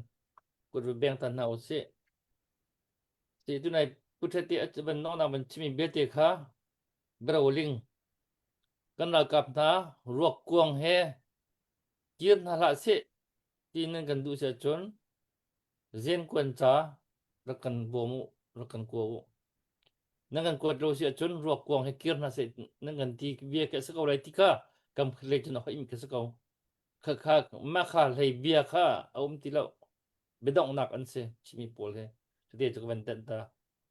kut beng tan hna usih. Si tunai puthati ban nong na ban chimi belte kha broling kan ralkap hna ruak kuang he kir hna hlah sih ti nan kan duh si ahcun zen kuan ca rak kan bawm u rak kan kua u nan kan kuat lo si ahcun ruak kuang he kir hna seh nan kan ti bia ka si ko lai ti kha kam hlei cun a im ka si ko kha kha mah kha hlei bia kha a um ti lo biadonghnak an si chimi pawl he cute cu ka van tenh ta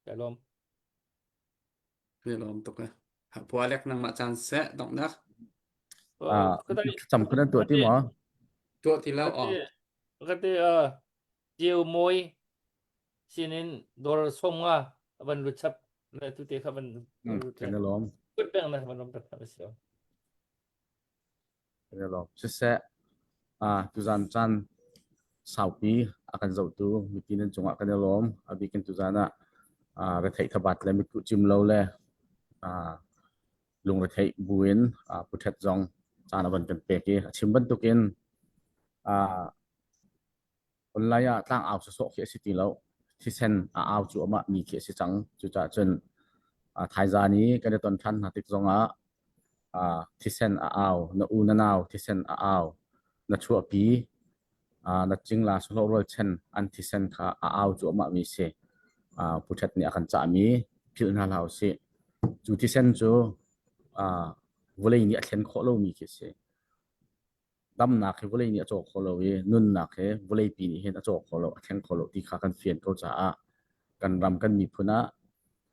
ka lawm Ka lawm tuk e. Pualek nangmah caan seh donghnak. Ah, thlacam kun an tuah ti maw? Tuah ti lo aw. Kate Ceu Mawi sinin dawr som nga van lut chap le tu te kha van lut Kan i lawm. Kut peng na van rom tak kha si. Kan i lawm. Siseh, ah tuzan caan saupi a kan zohtu mipi nan cungah kan i lawm. A bik in tuzan ah ah retheih thabat le mitkuh cim lo le ah lungretheih buin ah Pu Ṭhet zong caan a van kan pek i a chim bantukin ah Online ah tlangau sawsawh khi a si ti lo. Thisen a au cuahmah mi khi a si cang. Cucaah cun Thaizan i kan i ton ṭhan hna tik zongah thisen a au, na u na nau thisen a au, na chuahpi na cingla sahlawh rualchan an thisen kha a au cuahmah mi si. Pu Ṭhet nih a kan cahmi philh hna hlah usih. Cu thisen cu vawlei nih a thlen khawh lomi khi a si. Damnak hi vawlei nih a cawk kho lo i nunnak hi vawleipi nih hin a cawk kho lo, a thleng kho lo ti kha kan fian ko caah kan ram kan miphun ah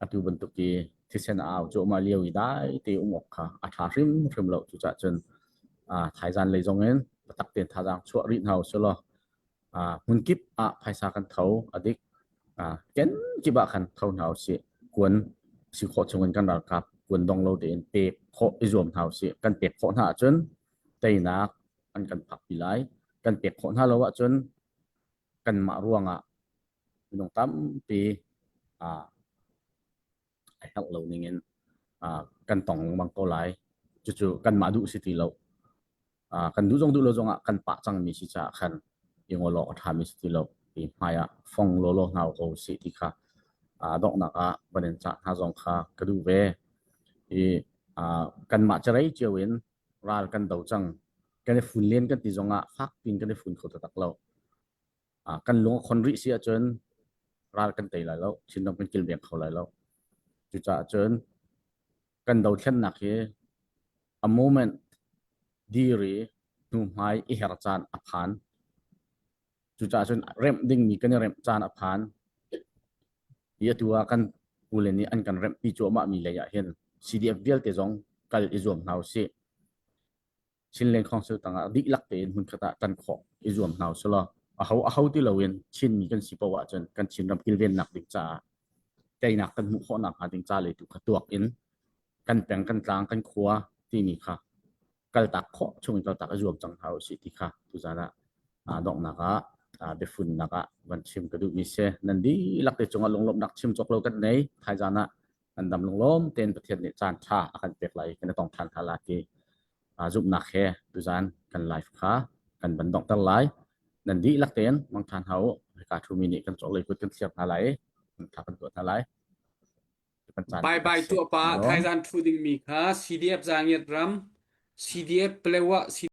atu bantuk i thisen a au cuahmah lio i dai te um awk kha a ṭha hrimhrim lo. Cucaah cun thaizan lei zong in biatak tein thazaang chuah rih hna usih law hmunkip ah phaisa kan tho a dik. Kenkip ah khan tho hna usih. Kuan si khawh chung in kan ralkap kuan dong lo tein pek khawh i zuam hna usih. Kan pek khawh hna ahcun teinak an kan phakpi lai. Kan pek khawh hna lo ahcun kanmah ruangah minung tampi a herh lo ningin kan tong lengmang ko lai. Cucu kanmah duh si ti lo. Kan duh zong duh lo zongah kan pah cangmi si caah khan i ngol awk a ṭhami si ti lo. I hmai ah fong lawlaw hna ko usih ti kha donghnak ah van in cah hna zong kha ka duh ve. I kanmah carei cio in ral kan do cang. Kan i fun len kan ti zongah fak piin kan i fun kho taktak lo. Kan lung a khon rih si ahcun ral kan tei lai lo, Chinram kan kilveng kho lai lo. Cucaah cun kan dothlennak hi a moment dir i hnuhmai i her caan a phan. Cucaah cun remh dingmi kan i remh caan a phan. Hi atu ah kan pule nih an kan remhpi cuahmahmi lei ah hin CDF vialte zong kal i zuam hna usih. Chinland Council tangah dihlak tein hmunkhat ah ṭan khawh i zuam hna usih law aho aho ti loin Chinmi kan si paoh ahcun kan Chinram kilvennak ding caah teinak kan hmuh khawh nakhnga ding ca lei tu kha tuak in kan peng kan tlang kan khua timi kha kaltak khawh chung in kaltak i zuam cang hna usih ti kha tuzan ah donghnak ah biafunnak ah van chim ka duhmi si. Nan dihlak te cungah lunglawmhnak chim cawk lo kan nei. Thaizan ah kan dam lunglawm tein Pathian nih caan ṭha a kan pek lai i kan i tong ṭhan hna la ti zumhnak he tuzan kan live kha kan van donghter lai. Nan dihlak tein mangṭha hna u. Hika ṭhumi nih kan cawk lei kut kan thliar hna lai i thla kan tuah hna lai. Bye bye tuah pa thaizan ṭhu dingmi kha CDF Zangiat ram CDF Palewa.